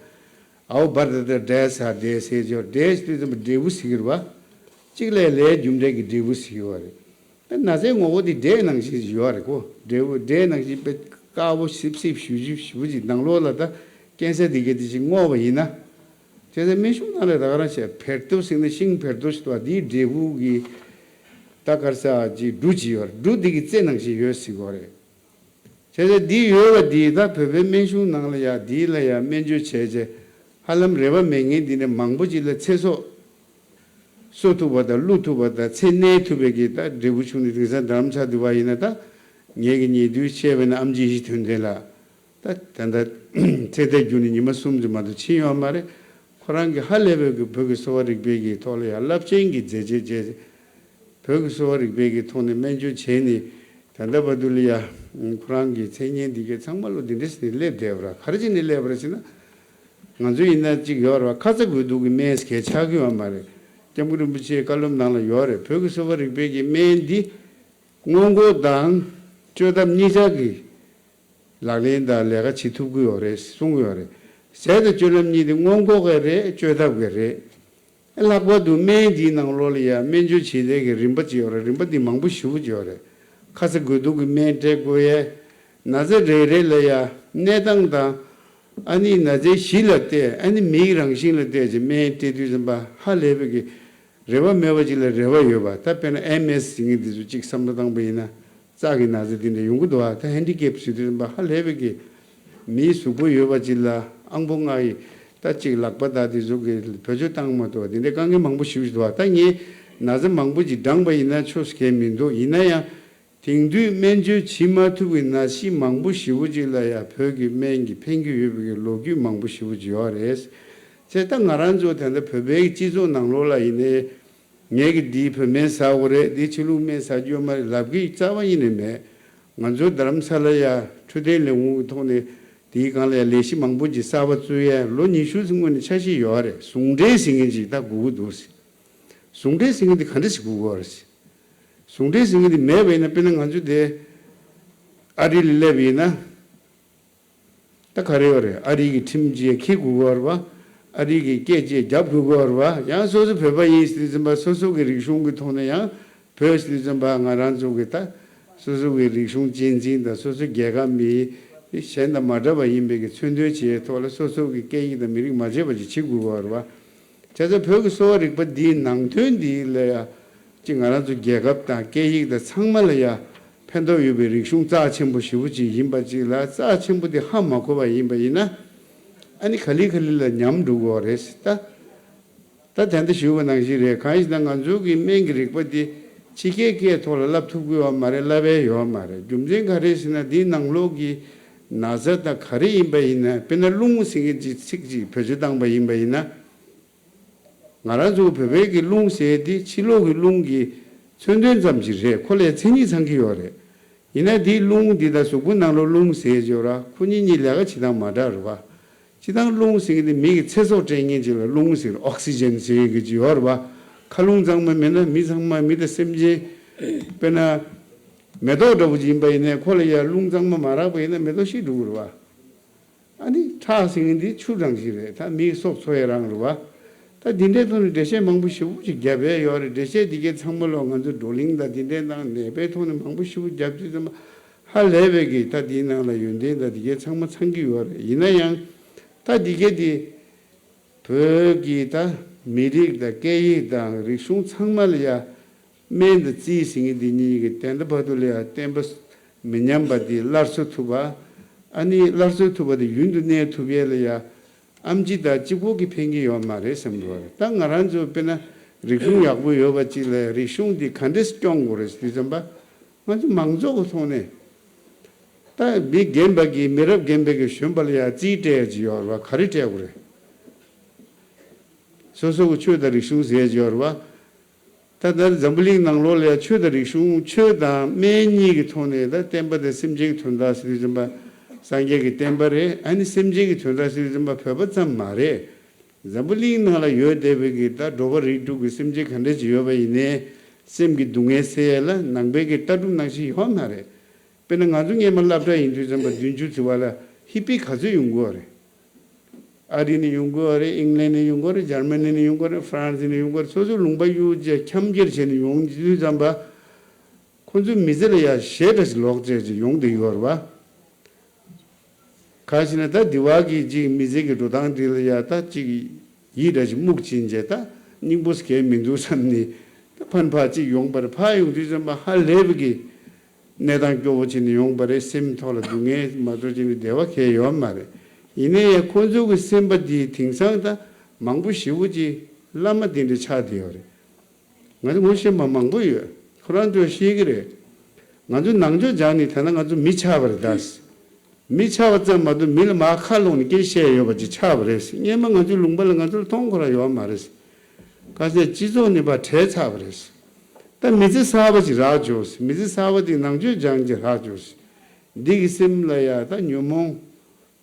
ཨའོ་བར་ད་ད་འབྲས་ས་འབྲས་ཟེར་ཡོད་ར། འབྲས་ཟེར་དུས་ཙམ་པ་འབྲས་བུ་ཟེར་གི་ར་བ། གཅིག་ལས་ལས་རྒྱུ་འབྲས་ཀྱི་འབྲས་བུ་ཟེར་གི་ཡོད་རེད། ད་ན་ཚའི་ངོ་བོ་དེ་འབྲས་ནང་བཞིན་ཡོད་རེད་ཀོ། འབྲས་བུ་འབྲས་ནང་བཞིན་དཔེ་དཀར་པོ་སིབ་སིབ་ཞུ་ཞུ་ཞུ་ཅིག་ནང་ལོགས་ལ་ད་ཀན་སར་དེ་ག་དེ་ཞིག་སྔོག་པ་ཡིན་ན། བྱས་ཙང་སྨན་གཞུང་ནང་ལ་ད་ག་རང་བྱས་བེར་ཏོ་ཟེར་ནས་ཤིང་བེར་ཏོ་ཞིག་འདུག་བ། དེའི་འབྲས་བུ་གི་ད་གར་ས་ཅིག་འབྲུ་ཅིག་ཡོད་རེད། འབྲུ་དེ་གི་རྩེ་ནང་བཞིན་ཡོད་ཟེར་གི་ཡོད་རེད། བྱས་ཙང་འདི་ཡོད་པ་འདི་ད་བོད་པའི་སྨན་གཞུང་ནང་ལ་ཡ་འདི་ལ་ཡ་སྨན་བཅོས་བྱས་རྗེས་ཧ་ལམ་རེ་བ་མེད་མཁན་འདི་ནས་མང་པོ་ཅིག་ལ་ཚེ་སྲོག་གསོ་ཐུབ་པ་དང་བླུ་ཐུབ་པ་དང་ཚེ་གནས་ཐུབ་པའི་གི་ད་འབྲས་བུ་བྱུང་ནས་དེང་སང་རྡ་རམ་ས་ལ་འདུག་པ་ཡིན་ན། ད་ངེད་ཀྱི་ཉེ་དུས་བཤད་པ་ན་ཨམ་ཆི་ཡེ་ཤེས་དོན་ལྡན་ལགས་ད་ད་ལྟ་ཚེ་འདས་བརྒྱུད་ནས་ཉི་མ་གསུམ་ཙམ་མ་གཏོགས་ཕྱིན་ཡོད་མ་རེད། ཁོ་རང་གིས་ཧ་ལས་པའི་གི་བོད་ཀྱི་གསོ་བ་རིག་པའི་གི་ཐོག་ལ་ཡང་རླབས་ཆེན་གྱི་མཛད་རྗེས་བཅས། བོད་ཀྱི་གསོ་བ་རིག་པའི་གི་ཐོག་ནས་སྨན་བཅོས་བྱས་ནས་ད་ལྟ་བར་དུ་ལ་ཡ་ཁོ་རང་གི་མཚན་སྙན་འདི་གའི་ཚང་མ་ལོ་འདི་འདྲ་ཞིག་ནས་སླེབས་བསྡད་པ་ར། ག་རེ་བྱས་ནས་སླེབས་པ་ར་ཟེར་ན། ང་ཚོ་ཡིན་ན་གཅིག་ཡོད་ར་བ། ཁ་ཚ་དགོས་གཏུགས་ཀྱི་སྨན་ཟེར་གྱི་ཆགས་ཀྱི་ཡོད་མ་རེད། སྐྱབས་མགོན་རིན་པོ་ཆེའི་བཀའ་སློབ་ནང་ལ་ཡོད་རེད། བོད་ཀྱི་གསོ་བ་རིག་པའི་གི་སྨན་འདི་སྔོན་འགོག་དང་བཅོས་ཐབས་གཉིས་ཆར་གྱི་ལག་ལེན་དང་ལས་ཀ་བྱེད་ཐུབ་ཀྱི་ཡོད་རེད་གསུང་གི་ཡོད་རེད། ཟས་དང་སྤྱོད་ལམ་གཉིས་དེ་སྔོན་འགོག་གི་རེད། བཅོས་ཐབས་ཀྱི་རེད། ལྷག་པར་དུ་སྨན་འདིའི་ནང་ལོགས་ལ་ཡང་སྨན་བཅོས་བྱེད་ཡས་ཀྱི་རིམ་པ་ཅིག་ཡོད་རེད། རིམ་པ་འདི་མང་པོ་ཞེ་པོ་ཅིག་ཡོད་རེད། ཁ་ཚ་དགོས་གཏུགས་ཀྱི་སྨན་སྤྲད་དགོས་ཡས། ན་ཚ་རེ་རེ་ལ་ཡང་གནས་སྟངས་དང་། ཨ་ནི་ན་ཚའི་གཞི་ལ་བལྟས། ཨ་ནི་མིའི་རང་བཞིན་ལ་བལྟས་ཀྱི་སྨན་སྤྲད་དུས་ཙམ་པ་ཧ་ལས་པའི་གི་རེ་བ་མེད་པ་ཅིག་ལ་རེ་བ་ཡོད་པ། ད་དཔེར་ན་ཨེམ་ཨེས་ཟེར་མཁན་འདི་ཚོ་གཅིག་བསམ་བློ་བཏང་པ་ཡིན་ན། རྩ་གི་ན་ཚ་འདི་འདྲ་ཡོང་གི་འདུག་བ། ད་ཧེན་ཌི་ཀེབ་ཟེར་དུས་ཙམ་པ་ཧ་ལས་པའི་གི་མིའི་གཟུགས་པོ་ཡོད་པ་ཅིག་ལ་ཨང་པོ་ལྔ་ཡི་ད་གཅིག་ལག་པ་དང་དེ་ཚོ་གི་བེད་སྤྱོད་བཏང་མ་ཐུབ་པ་འདི་འདྲའི་དཀའ་ངལ་མང་པོ་ཞེ་པོ་ཞིག་འདུག་བ། ད་ངས་ན་ཚ་མང་པོ་ཅིག་བགྲངས་པ་ཡིན་ན་ཆོག་ཟེར་མཁན་མི་འདུག་ཡིན་ན་ཡང་དེང་དུས་སྨན་བཅོས་བྱེད་མ་ཐུབ་པའི་ན་གཞི་མང་པོ་ཞེ་པོ་ཅིག་ལ་ཡང་བོད་ཀྱི་སྨན་གྱིས་ཕན་གྱི་ཡོད་པའི་གི་ལོ་རྒྱུས་མང་པོ་ཞེ་པོ་ཅིག་ཡོད་རེད། བྱས་ད་ང་རང་ཚོ་ད་ལྟ་བོད་པའི་སྤྱི་ཚོགས་ནང་ལོགས་ལ་ཡིན་ནའི། ངས་ཀྱི་འདིའི་བོད་སྨན་ཟ་དགོས་རེད། འདིའི་ཕྱི་ལུགས་སྨན་ཟ་རྒྱུ་ཡོད་མ་རེད་ལབ་ཀྱི་རྩ་བ་ཉིད་ནས་མེད། ང་ཚོ་རྡ་རམ་ས་ལ་ཡ་འཕྲོད་བསྟེན་ལས་ཁུངས་ཀྱི་ཐོག་ནས་དེའི་སྒང་ལ་ཡ་ལས་གཞི་མང་པོ་ཅིག་གསར་པ་བཙུགས་ཡས་ལོ་ཉི་ཤུ་ཙམ་སྔོན་ནས་འཆར་གཞི་ཡོད་རེད། ཟུང་འབྲེལ་ཟེར་མཁན་ཅིག་ད་དགོས་ཀྱི་འདུག་ཟེར། ཟུང་འབྲེལ་ཟེར་མཁན་དེ་ག་འདྲ་ཞིག་དགོས་ཀྱི་ཡོད་རེད་ཟེར། ཟུང་འབྲེལ་ཟེར་མཁན་དེ་མེད་པ་ཡིན་ན། དཔེར་ན་ང་ཚོ་དེ་ཨ་རི་ལ་སླེབས་ཡིན་ན། ད་ག་རེ་ཡོད་རེད། ཨ་རི་གི་ཁྲིམས་བཅས་འཁྱེར་དགོས་ཀྱི་ཡོད་རེད་བ། ཨ་རི་གི་སྐད་བཅས་རྒྱབ་དགོས་ཀྱི་ཡོད་རེད་བ། ཡང་སོ་སོ་བོད་པ་ཡིན་ཟེར་དུས་ཙམ་པ་སོ་སོ་གི་རིག་གཞུང་གི་ཐོག་ནས་ཡང་བོད་ཟེར་དུས་ཙམ་པ་ང་རང་ཚོ་གི་ད་སོ་སོ་གི་རིག་གཞུང་གཅེས་འཛིན་དང་སོ་སོ་རྒྱལ་ཁབ་མི་གཞན་དང་མ་འདྲ་བ་ཡིན་པའི་གི་མཚོན་དོན་བྱེད་ཐོག་ལ་སོ་སོ་གི་སྐད་ཡིག་དང་མི་རིགས་མ་བརྗེད་པ་ཅིག་བྱེད་དགོས་ཀྱི་ཡོད་རེད་བ། བྱས་ཙང་བོད་ཀྱི་གསོ་བ་རིག་པ་འདིའི་ནང་དོན་འདི་ལ་ཡང་ཅིག་ང་རང་ཚོ་རྒྱལ་ཁབ་དང་སྐད་ཡིག་དང་ཚང་མ་ལ་ཡང་ཕན་ཐོགས་ཡོད་པའི་རིག་གཞུང་རྩ་ཆེན་པོ་ཞེ་པོ་ཅིག་ཡིན་པ་ཅིག་ལ། རྩ་ཆེན་པོ་དེ་ཧ་མ་གོ་བ་ཡིན་པ་ཡིན་ན། ཨ་ནི་ག་ལེ་ག་ལེ་ལ་ཉམས་འགྲོ་གི་ཡོད་རེད་ད། ད་དེ་འདྲ་ཞུས་པ་ནང་བཞིན་རེད། གང་ཡིན་ཟེར་ན་ང་ཚོ་གི་སྨན་གྱི་རིག་པ་འདི་ཕྱི་རྒྱལ་སྐད་ཐོག་ལ་བསླབ་ཐུབ་ཀྱི་ཡོད་མ་རེད། བསླབ་ཡས་ཡོད་མ་རེད། རྒྱུ་མཚན་ག་རེ་ཟེར་ན་འདིའི་ནང་ལོགས་ཀྱི་ན་ཚ་དང་ག་རེ་ཡིན་པ་ཡིན་ན། དཔེར་ན་རླུང་ཟེར་མཁན་ཅིག་ཚིག་ཅིག་བེད་སྤྱོད་བཏང་པ་ཡིན་པ་ཡིན་ན། ང་རང་ཚོ་བོད་པའི་གི་རླུང་ཟེར་དེ་ཕྱི་ལོགས་ཀྱི་རླུང་གི་མཚོན་དོན་ཙམ་ཞིག་རེད། ཁོ་ལས་མཚན་ཉིད་ཚང་གི་ཡོད་རེད། ཡིན་ན་དེའི་རླུང་འདི་དང་གཟུགས་པོ་ནང་ལོགས་རླུང་ཟེར་ཡོད་ར། ཁོ་གཉིས་གཉིས་ལས་ཀ་བྱེད་སྟངས་མ་འདྲ་རེད་བ། སྤྱིར་བཏང་རླུང་ཟེར་མཁན་དེ་མི་གི་ཚེ་སྲོག་སྤྲད་མཁན་ཅིག་ལ་རླུང་ཟེར། ཨོག་སི་ཇན་ཟེར་གྱི་ཅིག་ཡོད་རེད་བ། མཁའ་རླུང་ཚང་མ་མེད་ན་མི་ཚང་མ་མི་དང་སེམས་ཅན། དཔེར་ན། མེ་ཏོག་འདྲ་པོ་ཅིག་ཡིན་པ་ཡིན་ནའི་ཁོ་ལ་ཡ་རླུང་གཙང་མ་མ་རག་པ་ཡིན་ན་མེ་ཏོག་ཤི་འགྲོ་གི་རེད་བ། ཨ་ནི་ཁྲག་ཟེར་མཁན་འདི་ཆུ་རང་ཞིག་རེད། ད་མིའི་སྲོག་འཚོ་ཡ་རང་རེད་བ། ད་འདི་འདྲའི་ཐོག་ནས་འགྲེལ་བཤད་མང་པོ་ཞེ་པོ་ཅིག་བརྒྱབ་ཡས་ཡོད་རེད། འགྲེལ་བཤད་འདི་གའི་ཚང་མ་ལོ་ང་ཚོ་བགྲོ་གླེང་དང་འདི་འདྲའི་ནང་ནད་པའི་ཐོག་ནས་མང་པོ་ཞེ་པོ་བརྒྱབ་དུས་ཙམ་པ་ཧ་ལས་པའི་གི་ད་འདིའི་ནང་ལ་ཡོན་ཏན་དང་འདི་གའི་ཚང་མ་ཚང་གི་ཡོད་རེད། ཡིན་ན་ཡང་ད་འདི་གའི་འདི་བོད་ཀྱི་ད་མི་རིགས་དང་སྐད་ཡིག་དང་རིག་གཞུང་ཚང་མ་ལ་ཡ་སྨན་དང་རྩིས་ཟེར་མཁན་འདི་གཉིས་ཀྱི་དོན་དག་བར་དུ་ལ་ཡ་བསྟན་པ་མི་ཉམས་པ་འདི་སླར་གསོ་ཐུབ་པ། ཨ་ནི་སླར་གསོ་ཐུབ་པ་དེ་ཡུན་དུ་གནས་ཐུབ་ཡས་ལ་ཡ་ཨེམ་ཆི་དང་གཅིག་པོ་གིས་ཕན་གྱི་ཡོད་མ་རེད་བསམ་གྱི་ཡོད་རེད། ད་ང་རང་ཚོ་དཔེར་ན་རིག་གཞུང་ཡག་པོ་ཡོད་པ་ཅིག་ལ་རིག་གཞུང་འདི་ག་འདྲས་སྐྱོང་དགོས་རེད་ཟེར་དུས་ཙམ་པ་ང་ཚོ་མང་ཚོགས་ཀྱི་ཐོག་ནས་ད་མི་རྒན་པ་གིས་མི་རབས་རྒན་པ་གིས་གཞོན་པ་ལ་ཡ་རྩིས་སྤྲད་ཡ་ཅིག་ཡོད་རེད་བ། ག་རེ་སྤྲད་དགོས་རེད། སོ་སོ་གི་ཆོས་དང་རིག་གཞུང་ཟེར་ཡ་ཅིག་ཡོད་རེད་བ། ད་ལྟ་འཛམ་བུ་གླིང་ནང་ལོགས་ལ་ཡང་ཆོས་དང་རིག་གཞུང་། ཆོས་དང་སྨན་གཉིས་ཀྱི་ཐོག་ནས་ད་བསྟན་པ་དང་སེམས་ཅན་གྱི་དོན་དག་ཟེར་དུས་ཙམ་པ་སངས་རྒྱས་ཀྱི་བསྟན་པ་རེད། ཨ་ནི་སེམས་ཅན་གྱི་དོན་དག་ཟེར་དུས་ཙམ་པ་བོད་པ་ཙམ་མ་རེད། འཛམ་བུ་གླིང་ནང་ལ་ཡོད་བསྡད་པའི་གི་ད་འགྲོ་བ་རིགས་དྲུག་གི་སེམས་ཅན་ག་འདྲ་ཅིག་ཡོད་པ་ཡིན་ནའི་སེམས་ཀྱི་སྡུག་བསྔལ་སེལ་ཡས་ལ་ནང་པའི་གི་ལྟ་གྲུབ་ནང་བཞིན་ཡོད་མ་རེད། དཔེར་ན་ང་ཚོ་སྔས་མ་སློབ་གྲྭ་ཡིན་དུས་ཙམ་པ་བདུན་ཅུ་ཙམ་པ་ལ་ཧི་པི་ག་ཚོད་ཡོང་གི་ཡོད་རེད། ཨ་རི་ནས་ཡོང་གི་ཡོད་རེད། ཨིང་ལན་ནས་ཡོང་གི་ཡོད་རེད། འཇར་མ་ནི་ནས་ཡོང་གི་ཡོད་རེད། ཧྥ་རན་སི་ནས་ཡོང་གི་ཡོད་རེད། སོ་སོའི་ལུང་པ་གཡུག་བྱས་འཁྱམ་རྒྱལ་བྱས་ནས་ཡོང་དུས་ཙམ་པ་ཁོ་ཚོའི་མི་ཚེ་ལ་ཡ་ཞེ་དྲག་ཅིག་ལོག་བྱས་ཅིག་ཡོང་བསྡད་ཡོད་རེད་བ། གང་ཞེ་ན་ད་འདི་བ་གི་ཅིག་མི་ཚེ་གི་འགྲོ་སྟངས་འདི་ལ་ཡ་ད་ཅིག་ཡིད་འདྲ་ཅིག་རྨུགས་ཕྱིན་བྱས་ད་སྙིང་པོ་གས་མི་འདུག་བསམ་ནས་ད་ཕན་ཕ་ཅིག་ཡོང་པར་ཕ་ཡོང་དུས་ཙམ་པ་ཧ་ལས་པ་གི་གནས་སྟངས་སྐྱོ་བོ་བྱས་ནས་ཡོང་པ་རེད། སེམས་ཐོག་ལ་སྡུག་བསྔལ་མ་གཏོགས་བྱས་ནས་བདེ་བ་གས་ཡོད་མ་རེད། ཡིན་ན་ཡང་ཁོ་ཚོ་གི་སེམས་པ་འདི་དེང་སང་ད་མང་པོ་ཞེ་པོ་ཅིག་བླ་མ་དེ་འདྲ་ཆགས་བསྡད་ཡོད་རེད། ང་ཚོ་ངོ་ཤེས་པ་མང་པོ་ཡོད། ཁོ་རང་ཚོས་ཤེས་ཀྱི་རེད། ང་ཚོ་ནང་ཆོས་སྦྱངས་ནས་ད་ལྟ་ང་ཚོ་མི་ཆགས་པ་རེད་ད། མི་ཆགས་པ་ཙམ་མ་གཏོགས་མི་ལ་མར་ཁ་ལོག་ནས་སྐད་བཤད་ཡོད་པ་ཅིག་ཆགས་པ་རེད། སྔོན་མ་ང་ཚོའི་ལུང་པ་ལ་ང་ཚོ་ལ་མཐོང་ཁོ་རང་ཡོད་མ་རེད། ཁ་ཤས་སྤྱི་ཚོགས་ནས་ཕར་བྲལ་ཚར་བ་རེད། ད་མི་ཚེ་གསར་པ་ཅིག་རག་འཇོག་མི་ཚེ་གསར་པ་དེ་ནང་ཆོས་སྦྱངས་ཀྱི་རག་འཇོག་འདི་གི་སེམས་ལ་ཡ་ད་ཉོན་མོངས་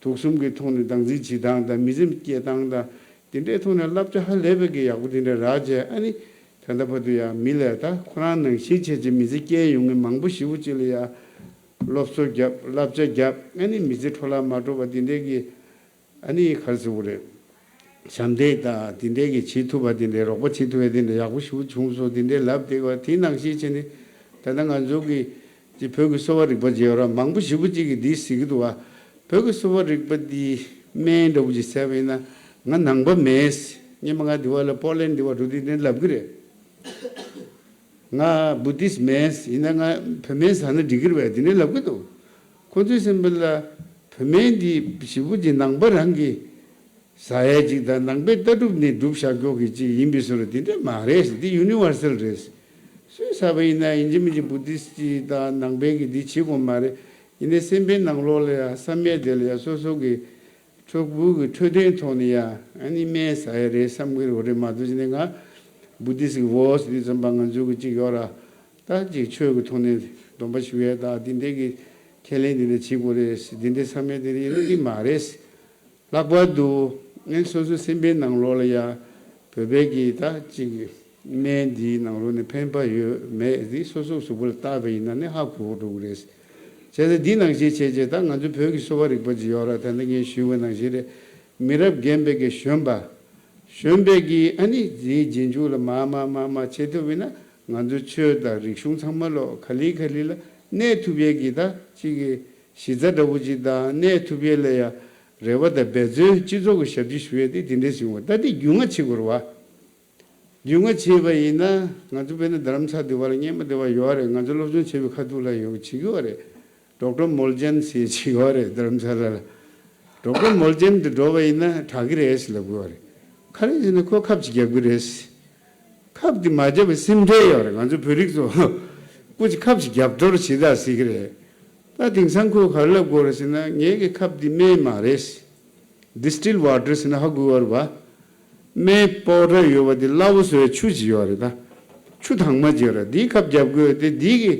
དུག་གསུམ་གྱི་ཐོག་ནས་སྡང་འཛིན་བྱེད་སྟངས་དང་མི་སེམས་སྐྱེ་སྟངས་དང་དེ་འདྲའི་ཐོག་ནས་བསླབ་བྱ་ཧ་ལས་པའི་གི་ཡག་པོ་དེ་འདྲ་རག་བྱས། ཨ་ནི་ད་ལྟ་བར་དུ་ཡང་མི་ལ་ད་ཁོ་རང་ནང་བཞིན་བྱས་བྱས་མི་ཚེ་སྐྱེལ་ཡོང་མཁན་མང་པོ་ཞེ་པོ་ཅིག་ལ་ཡ་སློབ་གསོ་བརྒྱབ། བསླབ་བྱ་བརྒྱབ། ཨ་ནི་མི་ཚེ་འཕྲོ་བརླག་མ་འགྲོ་བ་དེ་འདྲའི་གི་ཨ་ནི་ག་རེ་ཟེར་དགོས་རེད། ཞབས་འདེགས་དང་དེ་འདྲའི་གི་བྱེད་ཐུབ་པ་དེ་འདྲའི་རོགས་པ་བྱེད་ཐུབ་པའི་དེ་འདྲའི་ཡག་པོ་ཞེ་པོ་བྱུང་སོང་། དེ་འདྲའི་ལབ་བསྡད་པ་དེ་ནང་བཞིན་བྱས་ནས་ད་ལྟ་ང་ཚོ་གི་ཅིག་བོད་ཀྱི་གསོ་བ་རིག་པ་ཅིག་ཡོད་ར། མང་པོ་ཞེ་པོ་ཅིག་གིས་འདི་ཟེར་གི་འདུག་བ། བོད་ཀྱི་གསོ་བ་རིག་པ་འདི་སྨན་འདྲ་པོ་ཅིག་ཟས་པ་ཡིན་ན་ང་ནང་པ་མེད། སྔོན་མ་ང་འདི་བ་ལ་པོ་ལན་འདི་བ་འགྲོ་དུས་དེ་ལབ་གི་རེད། ང་བུ་དིསྟ་མིན། ཡིན་ན་ང་བོད་སྨན་ཟ་ན་འགྲིག་གི་རེད་པས། དེ་འདྲ་ལབ་གི་འདུག་ཁོ་ཚོའི་སེམས་པ་ལ་བོད་སྨན་འདི་ཞེ་པོ་ཅིག་ནང་པ་རང་གི་ཟ་ཡས་ཅིག་དང་ནང་པའི་ལྟ་གྲུབ་ནས་སྒྲུབ་བཞག་རྒྱུ་གི་ཅིག་ཡིན་པའི་བཟོ་འདྲ་དེ་འདྲ་མ་རེད། འདི་ཡུ་ནི་ཝར་སལ་རེད། སུས་ཟ་བ་ཡིན་ན་ཡིན་གཅིག་མིན་གཅིག་བུ་དིསྟ་ཅིག་དང་ནང་པའི་གི་འདི་བྱེད་དགོས་མ་རེད། ཡིན་ནའི་སེམས་པའི་ནང་ལོགས་ལ་ཡང་བསམ་ཡས་དེ་ལ་ཡང་སོ་སོ་གི་འཕྲོད་བསྟེན་གྱི་འཕྲོད་བསྟེན་ཐོག་ནས་ཡ་ཨ་ནི་སྨན་ཟ་ཡ་རེད་བསམ་གྱི་རེད་མ་གཏོགས་ཅི་ནས་ང་བུ་དིསྟ་གི་འོ་ཟེར་དུས་ཙམ་པ་ང་ཚོ་གི་གཅིག་ཡོད་ར། ད་ཅིག་ཆོས་ཀྱི་ཐོག་ནས་སྡོམ་པ་ཞུ་ཡས་ད་འདི་འདྲའི་གི་ཁས་ལེན་འདི་འདྲ་བྱེད་དགོས་རེད། འདི་འདྲའི་བསམ་ཡས་དེ་རེད་ཡིན་ན་འདི་མ་རེད། ལྷག་པར་དུ་ཨ་ནི་སོ་སོའི་སེམས་པའི་ནང་ལོགས་ལ་ཡ་བོད་པའི་གི་ད་ཅིག་སྨན་འདིའི་ནང་ལོགས་ནས་ཕན་པ་ཡོད་མེད་འདི་སོ་སོའི་གཟུགས་པོ་ལ་བལྟས་པ་ཡིན་ན་ནི་ཧ་གོ་འགྲོ་གི་རེད། བྱས་ཙང་འདི་ནང་བཞིན་བྱས་རྗེས་ད་ང་ཚོ་བོད་ཀྱི་གསོ་བ་རིག་པ་ཅིག་ཡོད་ར། ད་ལྟ་ངས་ཞུས་པ་ནང་བཞིན་རེད། མི་རབས་རྒན་པའི་གི་གཞོན་པ། གཞོན་པའི་གི་ཨ་ནི་འདིའི་རྗེས་འཇུག་ལ་མར་མར་མར་མར་བྱེད་ཐུབ་ཡིན་ན་ང་ཚོའི་ཆོས་དང་རིག་གཞུང་ཚང་མ་ལོ་ག་ལེ་ག་ལེ་ལ་གནས་ཐུབ་ཡས་གི་ད་ཅིག་གི་གཞི་རྩ་འདྲ་བོ་ཅིག་དང་གནས་ཐུབ་ཡས་ལ་ཡ་རེ་བ་དང་འབད་བརྩོན་སྤྱི་ཚོགས་ཀྱི་ཞབས་ཕྱི་ཞུ་ཡས་དེ་དེ་འདྲས་བྱུང་བ་ད་དེ་རྒྱུས་མངའ་བྱེད་དགོས་རེད་བ། རྒྱུས་མངའ་བྱས་པ་ཡིན་ན་ང་ཚོ་དཔེར་ན་རྡ་རམ་ས་དེ་བ་ལ་སྔོན་མ་དེ་བ་ཡོད་རེད། ང་ཚོ་སློབ་སྦྱོང་བྱེད་པའི་ཁ་ཐུག་ལ་ཡོད་བྱེད་ཀྱི་ཡོད་རེད། ཌོག་ཊར་མོལ་ཇན་ཟེར་ཅིག་ཡོད་རེད་རྡ་རམ་ས་ལ་ལ། ཌོག་ཊར་མོལ་ཇན་དུ་འགྲོ་བ་ཡིན་ན་དྲག་གི་རེད་ཟེར་ལབ་གི་ཡོད་རེད། ག་རེ་ཟེར་ན་ཁོ་ཁབ་ཅིག་རྒྱབ་གི་རེད། ཁབ་དེ་མ་བརྒྱབ་པའི་སེམས་ཁྲལ་ཡོད་རེད། ང་ཚོ་བོད་རིགས་ཚོ་སྐུ་མཁྱེན་ཁབ་ཅིག་རྒྱབ་འགྲོ་བྱེད་ད་ཟེར་གི་རེད། ད་དེང་སང་ཁོས་ག་རེ་ལབ་དགོས་རེད་ཟེར་ན་ངའི་གི་ཁབ་དེ་སྨན་མ་རེད། ཌི་སི་ཊིལ་ཝ་ཊར་ཟེར་ན་ཧ་གོ་གི་ཡོད་རེད་པ། སྨན་པའུ་ཌར་ཡོད་པ་དེ་སླ་བོ་བཟོ་བའི་ཆུ་ཅིག་ཡོད་རེད་ད། ཆུ་དྭངས་མ་ཅིག་ཡོད་རེད། དེའི་ཁབ་རྒྱབ་དགོས་ཏེ་དེའི་གི་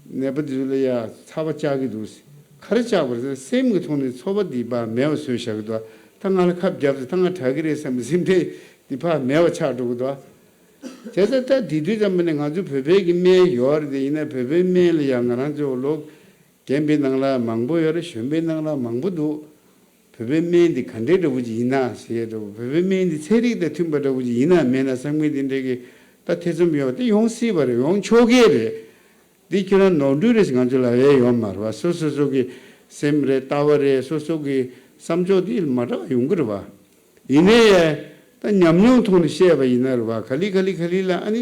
ནད་པ་དེ་ཚོ་ལ་ཡ་ཚ་བ་བཅག་གི་འདུག་ག་རེ་བཅག་པ་རེད་ཟེར་ན་སེམས་ཀྱི་ཐོག་ནས་ཚོར་བ་དེ་ཕར་མེད་པ་བཟོས་བཞག་གི་འདུག་ད་ང་ལ་ཁབ་བརྒྱབ་ཟེར་ད་ང་དྲག་གི་རེད་བསམ་པའི་སེམས་ཁྲལ་དེ་ཕར་མེད་པ་ཆགས་འགྲོ་གི་འདུག་བྱས་ཙང་ད་དེ་དུས་ཙམ་པ་ནས་ང་ཚོ་བོད་པའི་གི་སྨན་ཡོད་རེད་དེ། ཡིན་ན་བོད་པའི་སྨན་ལ་ཡང་ང་རང་ཚོ་ལོ་རྒན་པའི་ནང་ལ་མང་པོ་ཡོད་རེད། གཞོན་པའི་ནང་ལ་མང་པོ་འདུག་བོད་པའི་སྨན་འདི་ག་འདྲའི་འདྲ་བོ་ཅིག་ཡིན་ན་ཟེར་འདྲ་བོ། བོད་པའི་སྨན་འདི་ཚན་རིག་དང་མཐུན་པ་འདྲ་བོ་ཅིག་ཡིན་ན་མེད་ན་བསམ་མཁན་དེ་འདྲའི་གི་ད་ཐེ་ཚོམ་ཡོད་དེ། ཡོང་སྲིད་པ་རེད། ཡོང་ཆོག་གི་རེད། འདི་ཁྱེད་རང་ནོར་འཁྲུལ་རེད་ཟེར་ང་ཚོ་ལབ་ཡས་ཡོད་མ་རེད་བ། སོ་སོ་སོ་གི་སེམས་རེད། ལྟ་བ་རེད། སོ་སོ་གི་བསམ་ཕྱོགས་འདི་མ་འདྲ་བ་ཡོང་གི་རེད་བ། ཡིན་ནའི་ད་ཉམས་མྱོང་ཐོག་ནས་བཤད་པ་ཡིན་ན་རེད་བ། ག་ལེ་ག་ལེ་ག་ལེ་ལ་ཨ་ནི་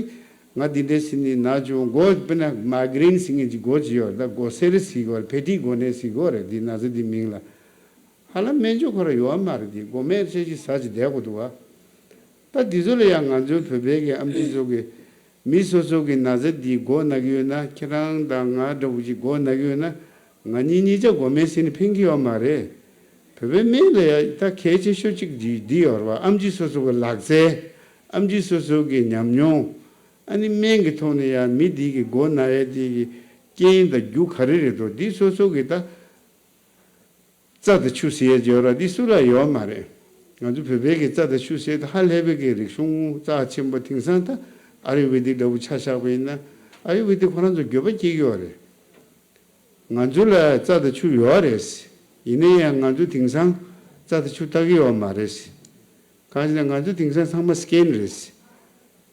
ང་འདི་འདྲའི་ཟེར་ནས་ན་བྱུང་། མགོ་དཔེར་ན་མའི་གྷི་རེན་ཟེར་མཁན་གྱི་མགོ་ཅིག་ཡོད་རེད། ད་མགོ་སེར་ཟེར་གྱི་ཡོད་རེད། ཕེ་ཊིག་མགོ་ནད་ཟེར་གྱི་ཡོད་རེད། འདི་ན་ཚ་འདི་མིང་ལ། ཧ་ལམ་སྨན་བཅོས་ཁོ་རང་ཡོད་མ་རེད། འདི་མགོ་སྨན་ཆེ་ཆེ་ཟ་ཅིག་བསྡད་དགོས་འདུག་བ། ད་འདི་ཚོ་ལ་ཡང་ང་ཚོའི་བོད་པའི་གི་ཨེམ་ཆི་ཚོ་གི་མི་སོ་སོ་གི་ན་ཚ་འདི་མགོ་ན་གི་ཡོད་ན། ཁྱེད་རང་དང་ང་འདྲ་བོ་ཅིག་མགོ་ན་གི་ཡོད་ན། ང་གཉིས་གཉིས་ཆ་མགོ་སྨན་ཟས་ནས་ཕན་གྱི་ཡོད་མ་རེད། བོད་པའི་སྨན་ལ་ཡང་ད་གལ་ཆེ་ཤོས་གཅིག་འདི་འདི་ཡོད་རེད་བ། ཨེམ་ཆི་སོ་སོ་གི་ལག་རྩལ། ཨེམ་ཆི་སོ་སོ་གི་ཉམས་མྱོང་། ཨ་ནི་སྨན་གྱི་ཐོག་ནས་ཡང་མི་འདི་གི་མགོ་ན་ཡས་འདི་གི་རྐྱེན་དང་རྒྱུ་ག་རེ་རེད་འདུག་འདི་སོ་སོ་གི་ད་རྩ་དང་ཆུ་ཟེར་ཡས་ཡོད་ར། འདི་སུ་ལ་ཡོད་མ་རེད། ང་ཚོ་བོད་པའི་གི་རྩ་དང་ཆུ་ཟེར་ད་ཧ་ལས་པའི་གི་རིག་གཞུང་རྩ་ཆེན་པོ། དེང་སང་ད་ཨ་ཡུར་ཝེ་དིག་འདྲ་བོ་ཆ་བཞག་པ་ཡིན་ན། ཨ་ཡུར་ཝེ་དིག་ཁོ་རང་ཚོ་འགྱོད་པ་སྐྱེ་གི་ཡོད་རེད། ང་ཚོ་ལ་རྩ་དང་ཆུ་ཡོད་རེད། ཡིན་ན་ཡང་ང་ཚོ་དེང་སང་རྩ་དང་ཆུ་ལྟ་གི་ཡོད་མ་རེད། གང་ཞེ་ན་ང་ཚོ་དེང་སང་ཚང་མ་སི་ཀེན་རེད།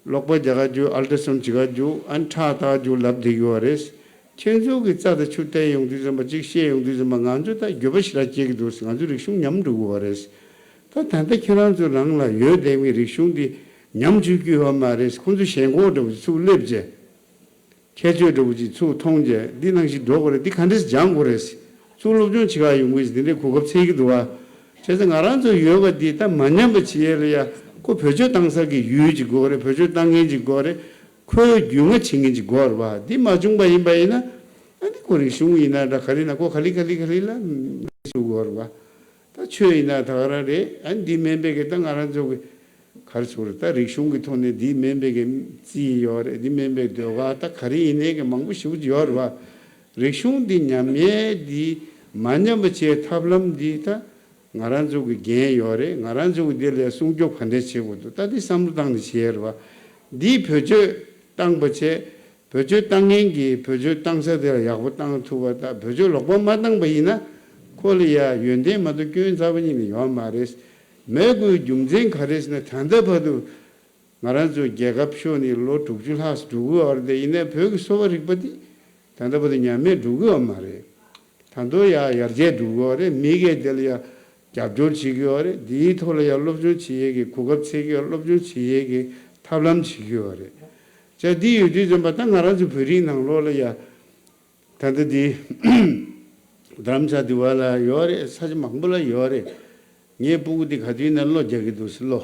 གློག་པ་རྒྱག་ག་རྒྱུག་ཨལ་ཏྲ་སོན་བྱེད་ག་རྒྱུག་ཨ་ནི་ཁྲག་བལྟ་རྒྱུག་ལབ་བསྡད་ཀྱི་ཡོད་རེད། ཁྱེད་ཚོ་གི་རྩ་དང་ཆུ་བལྟས་ཡོང་དུས་ཙམ་པ། གཅིག་བཤད་ཡོང་དུས་ཙམ་པ། ང་ཚོ་ད་འགྱོད་པ་ཞེ་དྲག་སྐྱེ་གི་འདུག་ང་ཚོ་རིག་གཞུང་ཉམས་འགྲོ་གི་ཡོད་རེད། ད་ད་ལྟ་ཁྱེད་རང་ཚོ་རང་ལ་ཡོད་བསྡད་པའི་རིག་གཞུང་འདི་ཉམས་འགྱུར་གྱི་ཡོད་མ་རེད། ཁོང་ཚོ་ཞེན་ཁོག་འདྲ་བོ་ཅིག་ཚུར་སླེབས་རྗེས། ཁྱད་ཆོས་འདྲ་བོ་ཅིག་ཚུར་མཐོང་རྗེས་འདི་ནང་བཞིན་འགྲོ་དགོས་རེད། འདི་ག་འདྲས་སྦྱང་དགོས་རེད། ཚུར་སློབ་སྦྱོང་བྱེད་ག་ཡོང་གི་ཟེར་འདི་འདྲའི་གོ་སྐབས་འཚོལ་གྱི་འདུག་བ། བྱས་ཙང་ང་རང་ཚོ་ཡོད་པ་འདི་ད་མ་ཉམས་པ་བྱེད་ཡས་ལ་ཡ། ཁོ་བེད་སྤྱོད་བཏང་ས་གི་ཡུལ་ཅིག་དགོས་རེད། བེད་སྤྱོད་བཏང་མཁན་ཅིག་དགོས་རེད། ཁོའི་རྒྱུས་མངའ་བྱེད་མཁན་ཅིག་དགོས་རེད་བ། འདི་མ་བྱུང་པ་ཡིན་པ་ཡིན་ན། ཨ་ནི་ཁོ་རིག་གཞུང་ཡིན་ན་འདྲ། ག་རེ་ན་ཁོ་ག་ལེ་ག་ལེ་ག་ལེ་ལ་ཞུ་དགོས་རེད་བ། ད་ཆོས་ཡིན་ན་ད་ག་རང་རེད། ཨ་ནི་འདི་མིན་པའི་གི་ད་ང་རང་ཚོ་གི་ག་རེ་ཟེར་དགོས་རེད། ད་རིག་གཞུང་གི་ཐོག་ནས་འདི་མིན་པའི་གི་རྩིས་ཡོད་རེད། འདི་མིན་པའི་ཟློས་གར་ད་ག་རེ་ཡིན་ནའི་གི་མང་པོ་ཞེ་པོ་ཅིག་ཡོད་རེད་བ། རིག་གཞུང་འདི་ཉམས་ཡས་འདི་མ་ཉམས་པ་བྱེད་ཐབས་ལམ་འདི་ད་ང་རང་ཚོ་གི་འགན་ཡོད་རེད། ང་རང་ཚོ་གི་འདི་ལ་སྲུང་སྐྱོབ་ག་འདྲས་བྱེད་དགོས་འདུག་ད་འདི་བསམ་བློ་བཏང་ནས་བྱེད་ཡས་རེད་བ། འདི་བེད་སྤྱོད་བཏང་པ་བྱས། བེད་སྤྱོད་བཏང་མཁན་གྱིས་བེད་སྤྱོད་བཏང་ས་དེ་ལ་ཡག་པོ་བཏང་ཐུབ་པ་དང་། བེད་སྤྱོད་ལོག་པ་མ་བཏང་པ་ཡིན་ན་ཁོ་ལ་ཡ་ཡོན་ཏན་མ་གཏོགས་སྐྱོན་རྩ་བ་ཉིད་ནས་ཡོད་མ་རེད། མེད་དགོས་རྒྱུ་མཚན་ག་རེ་ཟེར་ན། ད་ལྟ་བར་དུ་ང་རང་ཚོ་རྒྱལ་ཁབ་ཤོར་ནས་ལོ་དྲུག་ཅུ་ལྷག་འགྲོ་གི་ཡོད་རེད་དེ། ཡིན་ནའི་བོད་ཀྱི་གསོ་བ་རིག་པ་འདི་ད་ལྟ་བར་དུ་ཉམས་མེད་འགྲོ་གི་ཡོད་མ་རེད། ད་དུང་ཡ་ཡར་རྒྱས་འགྲོ་གི་ཡོད་རེད། མི་གིས་དེ་ལ་ཡ་རྒྱབ་སྐྱོར་བྱེད་ཀྱི་ཡོད་རེད། འདིའི་ཐོག་ལ་ཡ་སློབ་སྦྱོང་བྱེད་ཡས་ཀྱི་གོ་སྐབས་འཚོལ་གྱི་ཡོད། སློབ་སྦྱོང་བྱེད་ཡས་ཀྱི་ཐབས་ལམ་བྱེད་ཀྱི་ཡོད་རེད། ཅག་འདི་ཡོད་དུས་ཙམ་པ་ད་ང་རང་ཚོ་བོད་རིགས་ནང་ལོགས་ལ་ཡ། ད་ལྟ་འདི་རྡ་རམ་ས་ལ་དེ་བ་ལ་ཡོད་རེད། ས་ཆ་མང་པོ་ལ་ཡོད་རེད། ངའི་སྤུ་གུ་འདི་ག་དུས་ན་གློ་རྒྱག་གི་འདུག་ཟེར། གློ།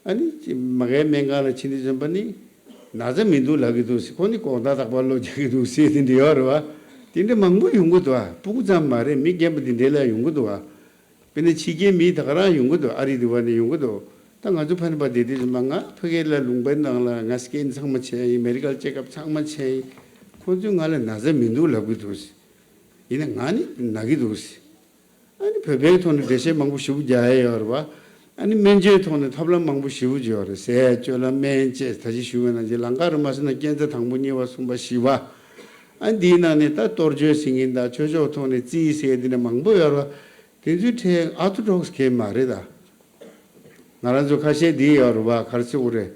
ཨ་ནི་མ་གའི་སྨན་ཁང་ལ་ཕྱིན་དུས་ཙམ་པ་ནི་ན་ཚ་མི་འདུག་ལབ་ཀྱི་འདུག་ཟེར། ཁོ་ནི་དགོང་དག་རྟག་པར་གློ་རྒྱག་གི་འདུག་ཟེར་དེ་འདྲ་ཡོད་རེད་བ། དེ་འདྲ་མང་པོ་ཡོང་གི་འདུག་བ། སྤུ་གུ་ཙམ་མ་རེད། མི་རྒན་པ་དེ་འདྲ་ལ་ཡོང་གི་འདུག་བ། དཔེར་ན་ཕྱི་རྒྱལ་མི་ད་ག་རང་ཡོང་གི་འདུག་ཨ་རི་དེ་བ་ནས་ཡོང་གི་འདུག་ད་ང་ཚོ་ཕ་ནི་པ་བསྡད་དུས་ཙམ་པ། ང་ཕ་གི་ལ་ལུང་པའི་ནང་ལ་ང་སི་ཀེན་ཚང་མ་བྱས་ཡིན། མེ་ཌི་ཀལ་ཅེག་ཨབ་ཚང་མ་བྱས་ཡིན། ཁོང་ཚོས་ང་ལ་ན་ཚ་མི་འདུག་ལབ་ཀྱི་འདུག་ཟེར། ཡིན་ན་ང་ནི་ན་གི་འདུག་ཟེར། ཨ་ནི་བོད་པའི་ཐོག་ནས་འགྲེལ་བཤད་མང་པོ་ཞེ་པོ་རྒྱག་ཡས་ཡོད་རེད་བ། ཨ་ནི་སྨན་བཅོས་ཐོག་ནས་ཐབས་ལམ་མང་པོ་ཞེ་པོ་ཅིག་ཡོད་རེད། ཟས་སྤྱོད་ལ་སྨན་བཅས། ད་ཅི་ཞུས་པ་ནང་བཞིན་ལམ་ཁ་རུ་མ་སོང་ན་སྐས་འཛེག་དང་པོ་གཉིས་པ་གསུམ་པ་བཞི་པ། ཨ་ནི་འདིའི་ནང་ནས་ད་གཏོར་བཅོས་ཟེར་མཁན་དང་། ཆོས་ཕྱོགས་ཐོག་ནས་རྩིས་ཟེར་འདི་འདྲ་མང་པོ་ཡོད་རེད་བ། དེ་ཚོའི་གྲས་ཨོ་ཐོ་ཌོག་སི་གང་ཡང་མ་རེད་ད། ང་རང་ཚོ་ཁ་ཤས་འདི་ཡོད་རེད་བ། ག་རེ་ཟེར་དགོས་རེད།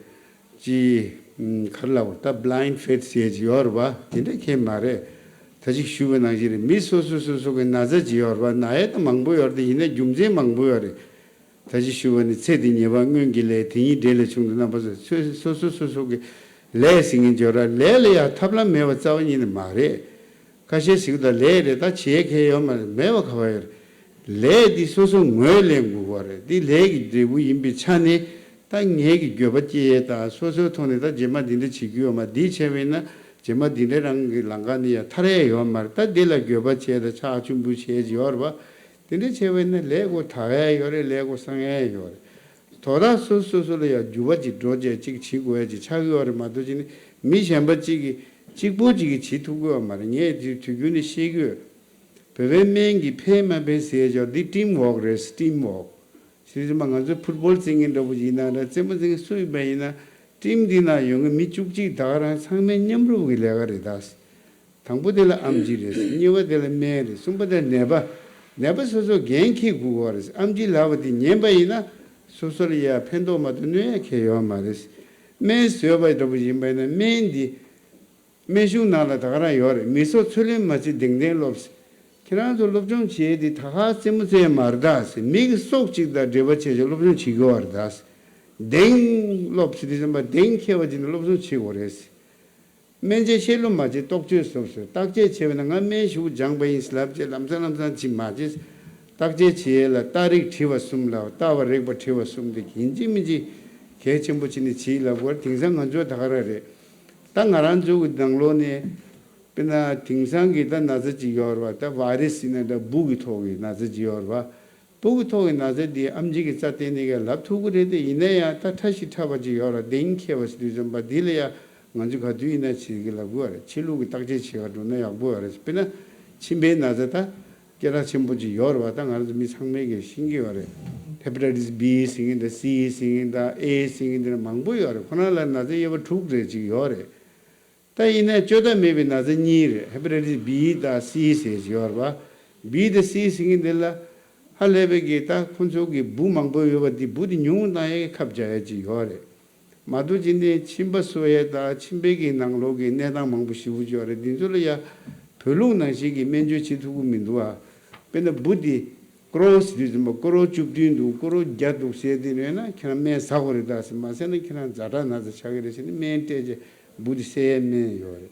ཅི། ཨམ། ག་རེ་ལབ་དགོས་རེད། ད་བྷ་ལའིན་ཌི་ཕེ་ཐི་ཟེར་ཡས་ཅིག་ཡོད་རེད་བ། དེ་འདྲ་གང་ཡང་མ་རེད། ད་ཅིག་ཞུས་པ་ནང་བཞིན་རེད། མི་སོ་སོ་སོ་སོ་གི་ན་ཚ་ཅིག་ཡོད་རེད་བ། ན་ཡས་ད་མང་པོ་ཡོད་རེད་དེ། ཡིན་ན་རྒྱུ་མཚན་མང་པོ་ཡོད་རེད། ད་ཅི་ཞུ་བ་ནི་ཚེ་འདི་ཉེས་པ་སྔོན་གྱི་ལས། དེ་ཉིད་འབྲས་ལས་བྱུང་དུ་རྣམ་པ་སོགས། སོ་སོ་སོ་སོ་གི་ལས་ཟེར་མཁན་ཅིག་ཡོད་ར། ལས་ལ་ཡང་ཐབས་ལམ་མེད་པ་རྩ་བ་ཉིད་ནས་མ་རེད། ཁ་ཤས་ཟེར་གི་འདུག་ལས་རེད་ད་བྱེད་མཁན་ཡོད་མ་རེད། མེད་པ་ག་པར་ཡོད་རེད། ལས་འདི་སོ་སོ་ངོས་ལེན་དགོས་པ་རེད། འདི་ལས་ཀྱི་འབྲས་བུ་ཡིན་པའི་ཆ་ནས་ད་ངེད་ཀྱི་འགྱོད་པ་སྐྱེ་ཡས་དང་། སོ་སོའི་ཐོག་ནས་ད་རྗེས་མ་འདི་འདྲ་བྱེད་རྒྱུ་ཡོད་མ། འདི་བྱས་པ་ཡིན་ན་རྗེས་མ་འདི་འདྲ་རང་གི་ལམ་ཁ་ནས་ཡང་ཐར་ཡས་ཡོད་མ་རེད། ད་འདི་ལ་འགྱོད་པ་བྱས་དང་ཆག་ཆུང་བུ་བྱས་ཀྱི་ཡོད་རེད་པ། དེ་འདྲ་བྱས་པ་ཡིན་ན་ལས་ཀོ་དྲག་ཡས་ཡོད་རེད། ལས་ཀོ་སང་ཡས་ཡོད་རེད། དོ་བདག་སོ་སོ་སོ་ལ་ཡང་འགྱུར་བ་ཅིག་འགྲོ་བྱས་ཅིག་བྱེད་དགོས་ཡས་ཅིག་ཆགས་ཀྱི་ཡོད་རེད་མ་གཏོགས། ཅིག་ནི་མི་གཞན་པ་ཅིག་གིས་གཅིག་པོ་ཅིག་གིས་བྱེད་ཐུབ་ཀྱི་ཡོད་མ་རེད། ངས་དེ་དུས་རྒྱུན་ནས་བཤད་ཀྱི་ཡོད། བོད་པའི་སྨན་གྱིས་ཕན་མ་ཕན་ཟེར་ཡས་ཅིག་འདི་ཊིམ་ཝོག་རེད། ཊིམ་ཝོག་ཟེར་ཙམ་པ་ང་ཚོ་ཕུཊ་བོལ་རྩེད་མཁན་འདྲ་བོ་ཅིག་ཡིན་ན་འདྲ། རྩེད་མོ་རྩེད་མཁན་སུ་ཡིན་པ་ཡིན་ན། ཊིམ་འདི་ན་ཡོད་མཁན་མི་བཅུ་གཅིག་ད་ག་རང་ཚང་མའི་མཉམ་རུབ་ཀྱི་ལས་ཀ་རེད་ད། དང་པོ་དེ་ལ་ཨེམ་ཆི་རེད། གཉིས་པ་དེ་ལ་སྨན་རེད། གསུམ་པ་དེ་ལ་ནད་པ། ནད་པ་སོ་སོ་འགན་འཁྱེར་དགོས་པ་རེད། ཨེམ་ཆི་ལབ་པ་དེ་ཉན་པ་ཡིན་ན་སོ་སོ་ལ་ཡ་ཕན་ཐོགས་མ་གཏོགས་གནོད་ཡ་གང་ཡང་ཡོད་མ་རེད། སྨན་བཟོས་པ་འདྲ་པོ་ཡིན་པ་ཡིན་ན་སྨན་འདི་སྨན་གཞུང་ནང་ལ་ད་ག་རང་ཡོད་རེད། མི་སྲོག་འཚོ་ལེན་མ་བྱེད་གདེང་ལྡན་སློབས། ཁྱེད་རང་ཚོ་སློབ་སྦྱོང་བྱེད་དེ་ད་ག་རྩེད་མོ་རྩེ་ཡ་མ་རེད་ད། མི་གི་སྲོག་ཅིག་དང་འབྲེལ་བ་བྱས་བྱས་སློབ་སྦྱོང་བྱེད་དགོས་པ་རེད་ད། གདེང་སློབས་ཟེར་དུས་ཙམ་པ་གདེང་འཁེལ་བ་ཅིག་ནས་སློབ་སྦྱོང་བྱེད་དགོས་རེད། སྨན་དཔྱད་བཤད་ལུགས་མ་བྱེད་རྟོག་དཔྱོད་སློབས་ཟེར། བརྟག་དཔྱད་བྱས་པ་ན་ང་སྨན་ཞུ་སྦྱངས་པ་ཡིན་ལབ་བྱས་ལམ་སང་ལམ་སང་ཅིག་མ་བྱེད། བརྟག་དཔྱད་བྱེད་ཡས་ལ་ལྟ་རིགས་བྲིས་པ་གསུམ་ལ་ལྟ་བ་རིག་པ་བྲིས་པ་གསུམ་དེ་ཡིན་གཅིག་མིན་གཅིག་གལ་ཆེན་པོ་བྱས་ནས་བྱེད་ལབ་དགོས། དེང་སང་ང་ཚོ་ད་ག་རང་རེད། ད་ང་རང་ཚོ་གི་ནང་ལོགས་ནས་དཔེར་ན་དེང་སང་གི་ད་ན་ཚ་ཅིག་ཡོད་རེད་པ། ད་ཝའི་རེ་སི་ཡིན་ན་འདྲ་འབུ་གི་ཐོག་གི་ན་ཚ་ཅིག་ཡོད་རེད་པ། སྤུ་གུ་ཐོག་གི་ན་ཚ་འདི་ཨེམ་ཆི་གི་རྩ་བརྟེན་ནས་ཀྱང་ལབ་ཐུབ་ཀྱི་རེད་དེ། ཡིན་ན་ཡང་ད་ཕྲ་ཞིང་ཕྲ་བ་ཅིག་ཡོད་ར། གདེང་འཁེལ་བ་ཟེར་དུས་ཙམ་པ་འདི་ལ་ཡང་ང་ཚོ་ག་དུས་ཡིན་ན་བྱེད་ཀྱི་ལབ་དགོས་རེད། ཕྱི་ལུགས་ཀྱི་བརྟག་དཔྱད་བྱེད་ག་འགྲོ་ན་ཡག་པོ་ཡོད་རེད། དཔེར་ན་མཆིན་པའི་ན་ཚ་ད་སྐད་གྲགས་ཆེན་པོ་ཅིག་ཡོད་རེད་བ། ད་ང་རང་ཚོ་མི་ཚང་མས་ཀྱང་ཤེས་ཀྱི་ཡོད་རེད། ཧེ་པ་ཊའི་ཊི་སི་བི་ཟེར་མཁན་དང་སི་ཟེར་མཁན་དང་ཨེ་ཟེར་མཁན་དེ་འདྲ་མང་པོ་ཡོད་རེད། ཁོ་རང་ལ་ན་ཚ་དབྱེ་བ་དྲུག་རེ་ཅིག་ཡོད་རེད། ད་ཡིན་ནའི་བཅོས་ཐབས་མེད་པའི་ན་ཚ་གཉིས་རེད། ཧེ་པ་ཊའི་ཊི་སི་བི་དང་སི་ཟེར་གྱི་ཡོད་རེད་པ། བི་དང་སི་ཟེར་མཁན་དེ་ལ་ཧ་ལས་པའི་གི་ད་ཁོ་ཚོ་གི་འབུ་མང་པོ་ཡོད་པ་འདི་འབུ་དེ་ཉུང་བཏང་ཡས་ཁབ་རྒྱག་ཡས་ཅིག་ཡོད་རེད། མ་གཏོགས་ཅི་ནས་མཆིན་པ་གསོ་ཡས་དང་མཆིན་པའི་གི་ནང་ལོགས་ཀྱི་གནས་སྟངས་མང་པོ་ཞེ་པོ་ཅིག་ཡོད་རེད། འདི་ཚོ་ལ་ཡ་བོད་ལུགས་ནང་བཞིན་གྱི་སྨན་བཅོས་བྱེད་ཐུབ་ཀྱི་མི་འདུག་ཨ། དཔེར་ན་འབུ་འདི་ཀོ་རོ་ཟེར་དུས་ཙམ་པ་ཀོ་རོ་བཅུ་བདུན་འདུག་ཀོ་རོ་བརྒྱ་འདུག་ཟེར་དེ་ནས་ན་ཁྱེད་རང་སྨན་ཟ་དགོས་རེད་ད་ཟེར། མ་ཟས་ན་ཁྱེད་རང་ཛ་དྲག་ན་ཚ་ཆགས་ཀྱི་རེད་ཟེར་ནས་སྨན་སྤྲད་རྗེས་འབུ་འདི་བསད་ཡས་སྨན་ཡོད་རེད།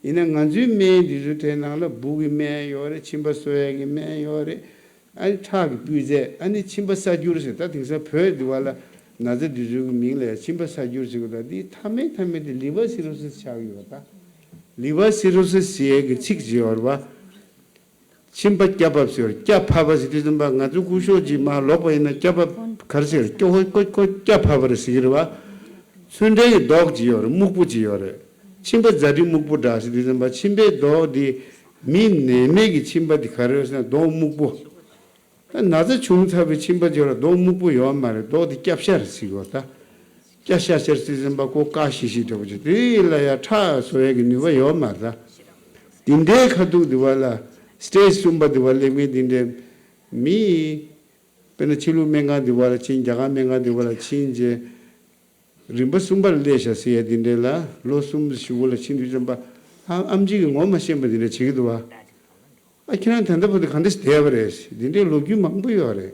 ཡིན་ན་ང་ཚོའི་སྨན་འདི་ཚོའི་གྲས་ནང་ལ་འབུ་གི་སྨན་ཡོད་རེད། མཆིན་པ་གསོ་ཡས་ཀྱི་སྨན་ཡོད་རེད། ཨ་ནི་ཁྲག་གི་སྤུས་ཚད། ཨ་ནི་མཆིན་པ་གསར་འགྱུར་ཟེར། ད་དེང་སང་བོད་འདི་བ་ལ་ན་ཚ་འདི་ཚོའི་གི་མིང་ལ་ཡ་མཆིན་པ་གསར་འགྱུར་ཟེར་གི་ད་འདི་མཐའ་མའི་མཐའ་མའི་དེ་ལི་ཝར་སི་རོ་སིས་ཆགས་ཀྱི་ཡོད་ད། ལི་ཝར་སི་རོ་སིས་ཟེར་ཡས་ཀྱི་ཚིག་ཅིག་ཡོད་རེད་བ། མཆིན་པ་སྐྱ་ཕབ་ཟེར། སྐྱ་ཕབ་པ་ཟེར་དུས་ཙམ་པ་ང་ཚོ་སྐུ་ཞབས་ཀྱིས་མར་ལོག་པ་ཡིན་ན་སྐྱ་ཕབ་ག་རེ་ཟེར། སྐྱོ་ཁོ་ཁོ་ཁོ་སྐྱ་ཕབ་པ་རེད་ཟེར་གྱི་རེད་བ། ཚོན་ཁྲའི་མདོག་ཅིག་ཡོད་རེད། སྨུག་པོ་ཅིག་ཡོད་རེད། མཆིན་པ་ཛ་དྲི་སྨུག་པོ་འདྲ་ཟེར་དུས་ཙམ་པ་མཆིན་པའི་མདོག་འདི་མི་ནད་མེད་ཀྱི་མཆིན་པ་འདི་ག་རེ་རེད་ཟེར་ན་མདོག་སྨུག་པོ། ད་ན་ཚ་བྱུང་ཚར་བའི་མཆིན་པ་ཅིག་ལ་མདོག་སྨུག་པོ་ཡོད་མ་རེད། མདོག་འདི་སྐྱ་ཤར་ཟེར་གྱི་ཡོད་ད། སྐྱ་ཤར་ཤར་ཟེར་ཙམ་པ་ཁོ་དཀར་ཤིག་ཤིག་འདྲ་པོ་ཅིག་དེ་ལ་ཡ་ཁྲག་བཟོ་ཡས་ཀྱི་ནུས་པ་ཡོད་མ་རེད་ད། དེ་འདྲའི་ཁ་ཐུག་དེ་བ་ལ་སི་ཊེ་ཇི་གསུམ་པ་དེ་བ་སླེབས་མཁན་དེ་འདྲའི་མི། དཔེར་ན་ཕྱི་ལུགས་སྨན་ཁང་དེ་བ་ལ་ཕྱིན། རྒྱ་གར་སྨན་ཁང་དེ་བ་ལ་ཕྱིན་རྗེས་རིམ་པ་གསུམ་པ་ལ་སླེབས་ཤག་ཟེར་ཡས་དེ་འདྲའི་ལ་ལོ་གསུམ་བཞི་པོ་ལ་ཕྱིན་དུས་ཙམ་པ་ཨ་ཨེམ་ཆི་གིས་ངོ་མ་ཤེས་པ་དེ་འདྲ་བྱེད་ཀྱི་འདུག་བ། ཨ་ཁྱེད་རང་ད་ལྟ་བར་དུ་ག་འདྲ་ཞིག་བསྡད་པ་རེད། འདི་འདྲའི་ལོ་རྒྱུས་མང་པོ་ཡོད་རེད།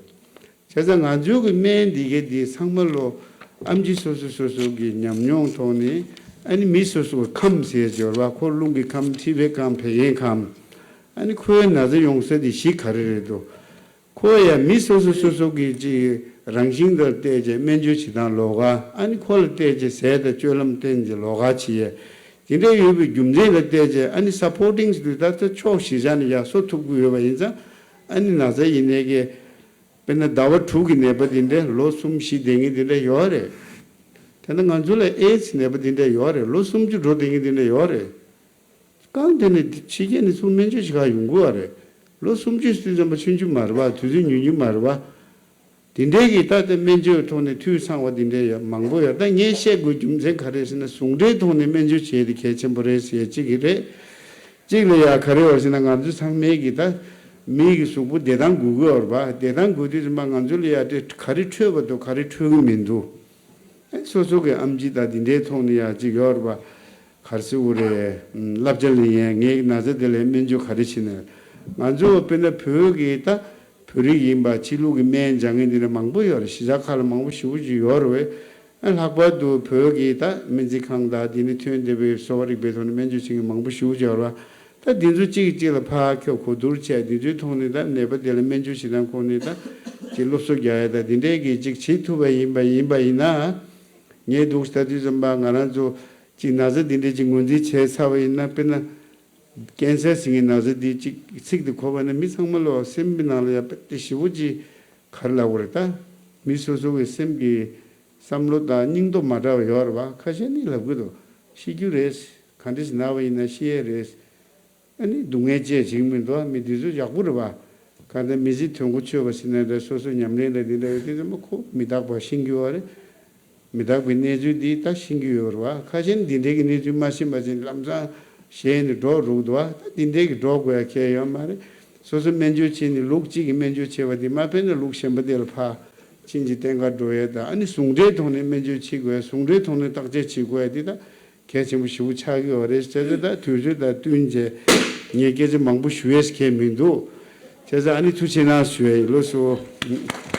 བྱས་ཙང་ང་ཚོའི་གི་སྨན་འདི་གའི་འདི་ཚང་མ་ལོ་ཨེམ་ཆི་སོ་སོ་སོ་སོ་གི་ཉམས་མྱོང་ཐོག་ནས། ཨ་ནི་མི་སོ་སོ་གི་ཁམས་ཟེར་ཡས་ཡོད་རེད་བ། ཁོ་རླུང་གི་ཁམས། མཁྲིས་པའི་ཁམས། བད་ཀན་ཁམས། ཨ་ནི་ཁོའི་ན་ཚ་ཡོང་ས་དེ་གཞི་ག་རེ་རེད་འདུག་ཁོ་ཡང་མི་སོ་སོ་སོ་སོ་གི་ཅིག་རང་བཞིན་དང་བལྟས་བྱས་སྨན་བཅོས་བྱེད་སྟངས་ལོགས་ཀ། ཨ་ནི་ཁོ་ལ་བལྟས་བྱས་ཟས་དང་སྤྱོད་ལམ་བསྟེན་བྱས་ལོགས་ཀ་བྱེད་ཡས། དེ་འདྲ་ཡོད་པའི་རྒྱུ་མཚན་ལ་བལྟས་བྱས་ཨ་ནི་སབ་པོར་ཊིང་ཟེར་དུས་ད་ལྟ་ཕྱོགས་བཞི་ཆ་ནས་ཡར་གསོ་ཐུབ་ཀྱི་ཡོད་པ་ཡིན་ཙང་། ཨ་ནི་ན་ཚ་ཡིན་ནའི་གི་དཔེར་ན་ཟླ་བ་དྲུག་གི་ནད་པ་དེ་འདྲ་ལོ་གསུམ་བཞི་བསྡད་མཁན་དེ་འདྲ་ཡོད་རེད། དེ་ནས་ང་ཚོ་ལ་ཨེ་ཛི་ནད་པ་དེ་འདྲ་ཡོད་རེད། ལོ་སུམ་ཅུ་འགྲོ་བསྡད་མཁན་དེ་འདྲ་ཡོད་རེད། གང་དེ་ནས་ཕྱི་རྒྱལ་ནས་ཚུར་སྨན་བཅོས་བྱེད་ག་ཡོང་གི་ཡོད་རེད། ལོ་སུམ་ཅུ་ཟེར་དུས་ཙམ་པ་ཆུང་ཆུང་མ་རེད་བ། དུས་ཚོད་ཉུང་ཉུང་མ་རེད་བ། དེ་འདྲའི་གི་ད་ལྟ་སྨན་བཅོས་ཐོག་ནས་འཐུས་ཚང་བ་དེ་འདྲའི་ཡ་མང་པོ་ཡོད། ད་ངས་བཤད་དགོས་རྒྱུ་མཚན་ག་རེ་ཟེར་ན། ཟུང་འབྲེལ་ཐོག་ནས་སྨན་བཅོས་བྱས་ཏེ་གལ་ཆེན་པོ་རེད་ཟེར་གཅིག་གི་རེད། གཅིག་ལ་ཡ་ག་རེ་ཡོད་ཟེར་ན། ང་ཚོ་ཚང་མས་གི་ད་མི་གི་གཟུགས་པོ་བདེ་ཐང་དགོས་ཀྱི་ཡོད་རེད་བ། བདེ་ཐང་དགོས་དུས་ཙམ་པ་ང་ཚོ་ལ་ཡ་དེ་ག་རེ་འཕྲོད་པ་འདུག་ག་རེ་འཕྲོད་ཀྱི་མི་འདུག་ཨ་སོ་སོ་གི་ཨེམ་ཆི་དང་དེ་འདྲའི་ཐོག་ནས་ཡ་གཅིག་ཡོད་རེད་བ། ག་རེ་ཟེར་དགོས་རེད། བསླབ་བྱ་ལེན་ཡས། ངའི་ན་ཚ་དེ་ལ་སྨན་བཅོས་ག་རེ་བྱེད་ན། ང་ཚོ་དཔེར་ན་བོད་ཀྱི་ད་བོད་རིགས་ཡིན་པ། ཕྱི་ལུགས་ཀྱི་སྨན་སྦྱང་མཁན་དེ་འདྲ་མང་པོ་ཡོད་རེད། གཞིས་ཆགས་ཁག་ལ་མང་པོ་ཞེ་པོ་ཅིག་ཡོད་རེད་བས། ཨ་ལྷག་པར་དུ་བོད་ཀྱི་ད་སྨན་རྩིས་ཁང་དང་དེ་ནས་ཐོན་བསྡད་པའི་གསོ་བ་རིག་པའི་ཐོག་ནས་སྨན་བཅོས་བྱེད་མཁན་མང་པོ་ཞེ་པོ་ཅིག་ཡོད་རེད་བ། ད་འདི་ཚོ་གཅིག་གིས་གཅིག་ལ་ཕར་ཁྱབ་གོ་བསྡུར་བྱས། འདི་ཚོའི་ཐོག་ནས་ད་ནད་པ་དེ་ལ་སྨན་བཅོས་བྱེད་སྟངས་ཁོ་ནས་ད་ཅིག་སློབ་གསོ་རྒྱག་ཡ་ད་འདི་འདྲའི་གི་ཅིག་བྱེད་ཐུབ་པ་ཡིན་པ་ཡིན་པ་ཡིན་ན། ངས་འདུག་ལྟ་དུས་ཙམ་པ་ང་རང་ཚོ་ཅིག་ན་ཚ་འདི་འདྲའི་ཅིག་ངོས་འཛིན་བྱས་ཚར་བ་ཡིན་ན། དཔེར་ན་ཀན་སར་ཟེར་མཁན་ན་ཚ་འདི་ཅིག་ཚིག་འདི་གོ་བ་ན་མི་ཚང་མ་ལོ་སེམས་པའི་ནང་ལ་ཡ་དཔེ་དེ་ཞེ་པོ་ཅིག་ག་རེ་ལབ་དགོས་རེད་ད། མི་སོ་སོ་གི་སེམས་ཀྱི་བསམ་བློ་དང་སྙིང་སྟོབས་མ་འདྲ་བ་ཡོད་རེད་བ། ཁ་ཤས་ནི་ལབ་གི་འདུག་ཤི་རྒྱུ་རེད། ག་འདྲ་ཞིག་ན་བ་ཡིན་ན་ཤི་ཡས་རེད། ཨ་ནི་སྡུག་བསྔལ་བཅས་བྱེད་ཀྱི་མི་འདུག་མི་འདི་ཚོ་ཡག་པོ་རེད་བ། གང་ལྟར་མི་ཚེ་དོན་གོ་ཆོད་པ་ཟེར་ན་འདྲ། སོ་སོ་ཉམས་ལེན་ལ་འདི་འདྲ་ཡོད་དུས་ཙམ་པ་ཁོ་མི་རྟག་པ་ཤི་རྒྱུ་བ་རེད། མི་རྟག་པའི་གནས་ཚུལ་འདི་ད་ཤེས་ཀྱི་ཡོད་རེད་བ། ཁ་ཤས་ནི་འདི་འདྲའི་གི་གནས་ཚུལ་མ་ཤེས་པ་ཅིག་ལམ་སང་ཞེད་ནས་འགྲོ་རུག་འདུག་བ། ད་འདི་འདྲའི་གི་འགྲོ་དགོས་ཡ་གལ་ཡོད་མ་རེད། སོ་སོ་སྨན་བཅོས་བྱས་ནས་ལུག་གཅིག་གི་སྨན་བཅོས་བྱས་པ་འདི་མ་ཕན་ན་ལུག་གཞན་པ་དེ་ལ་ཕར་ཕྱིན་ཅི་བསྟེན་ག་འགྲོ་ཡས་དང་། ཨ་ནི་ཟུང་འབྲེལ་ཐོག་ནས་སྨན་བཅོས་བྱེད་དགོས་ཡ། ཟུང་འབྲེལ་ཐོག་ནས་བརྟག་དཔྱད་བྱེད་དགོས་ཡ་འདི་ད་གལ་ཆེན་པོ་ཞེ་པོ་ཆགས་ཀྱི་ཡོད་རེད། བྱས་ཙང་ད་དུས་ཚོད་དང་བསྟུན་བྱས་ངས་སྐད་ཆ་མང་པོ་ཞུ་ཡས་གལ་མི་འདུག་བྱས་ཙང་ཨ་ནི་ཐུགས་རྗེ་གནང་ཞུ་ཡས་ཡིན། ལགས་སོ།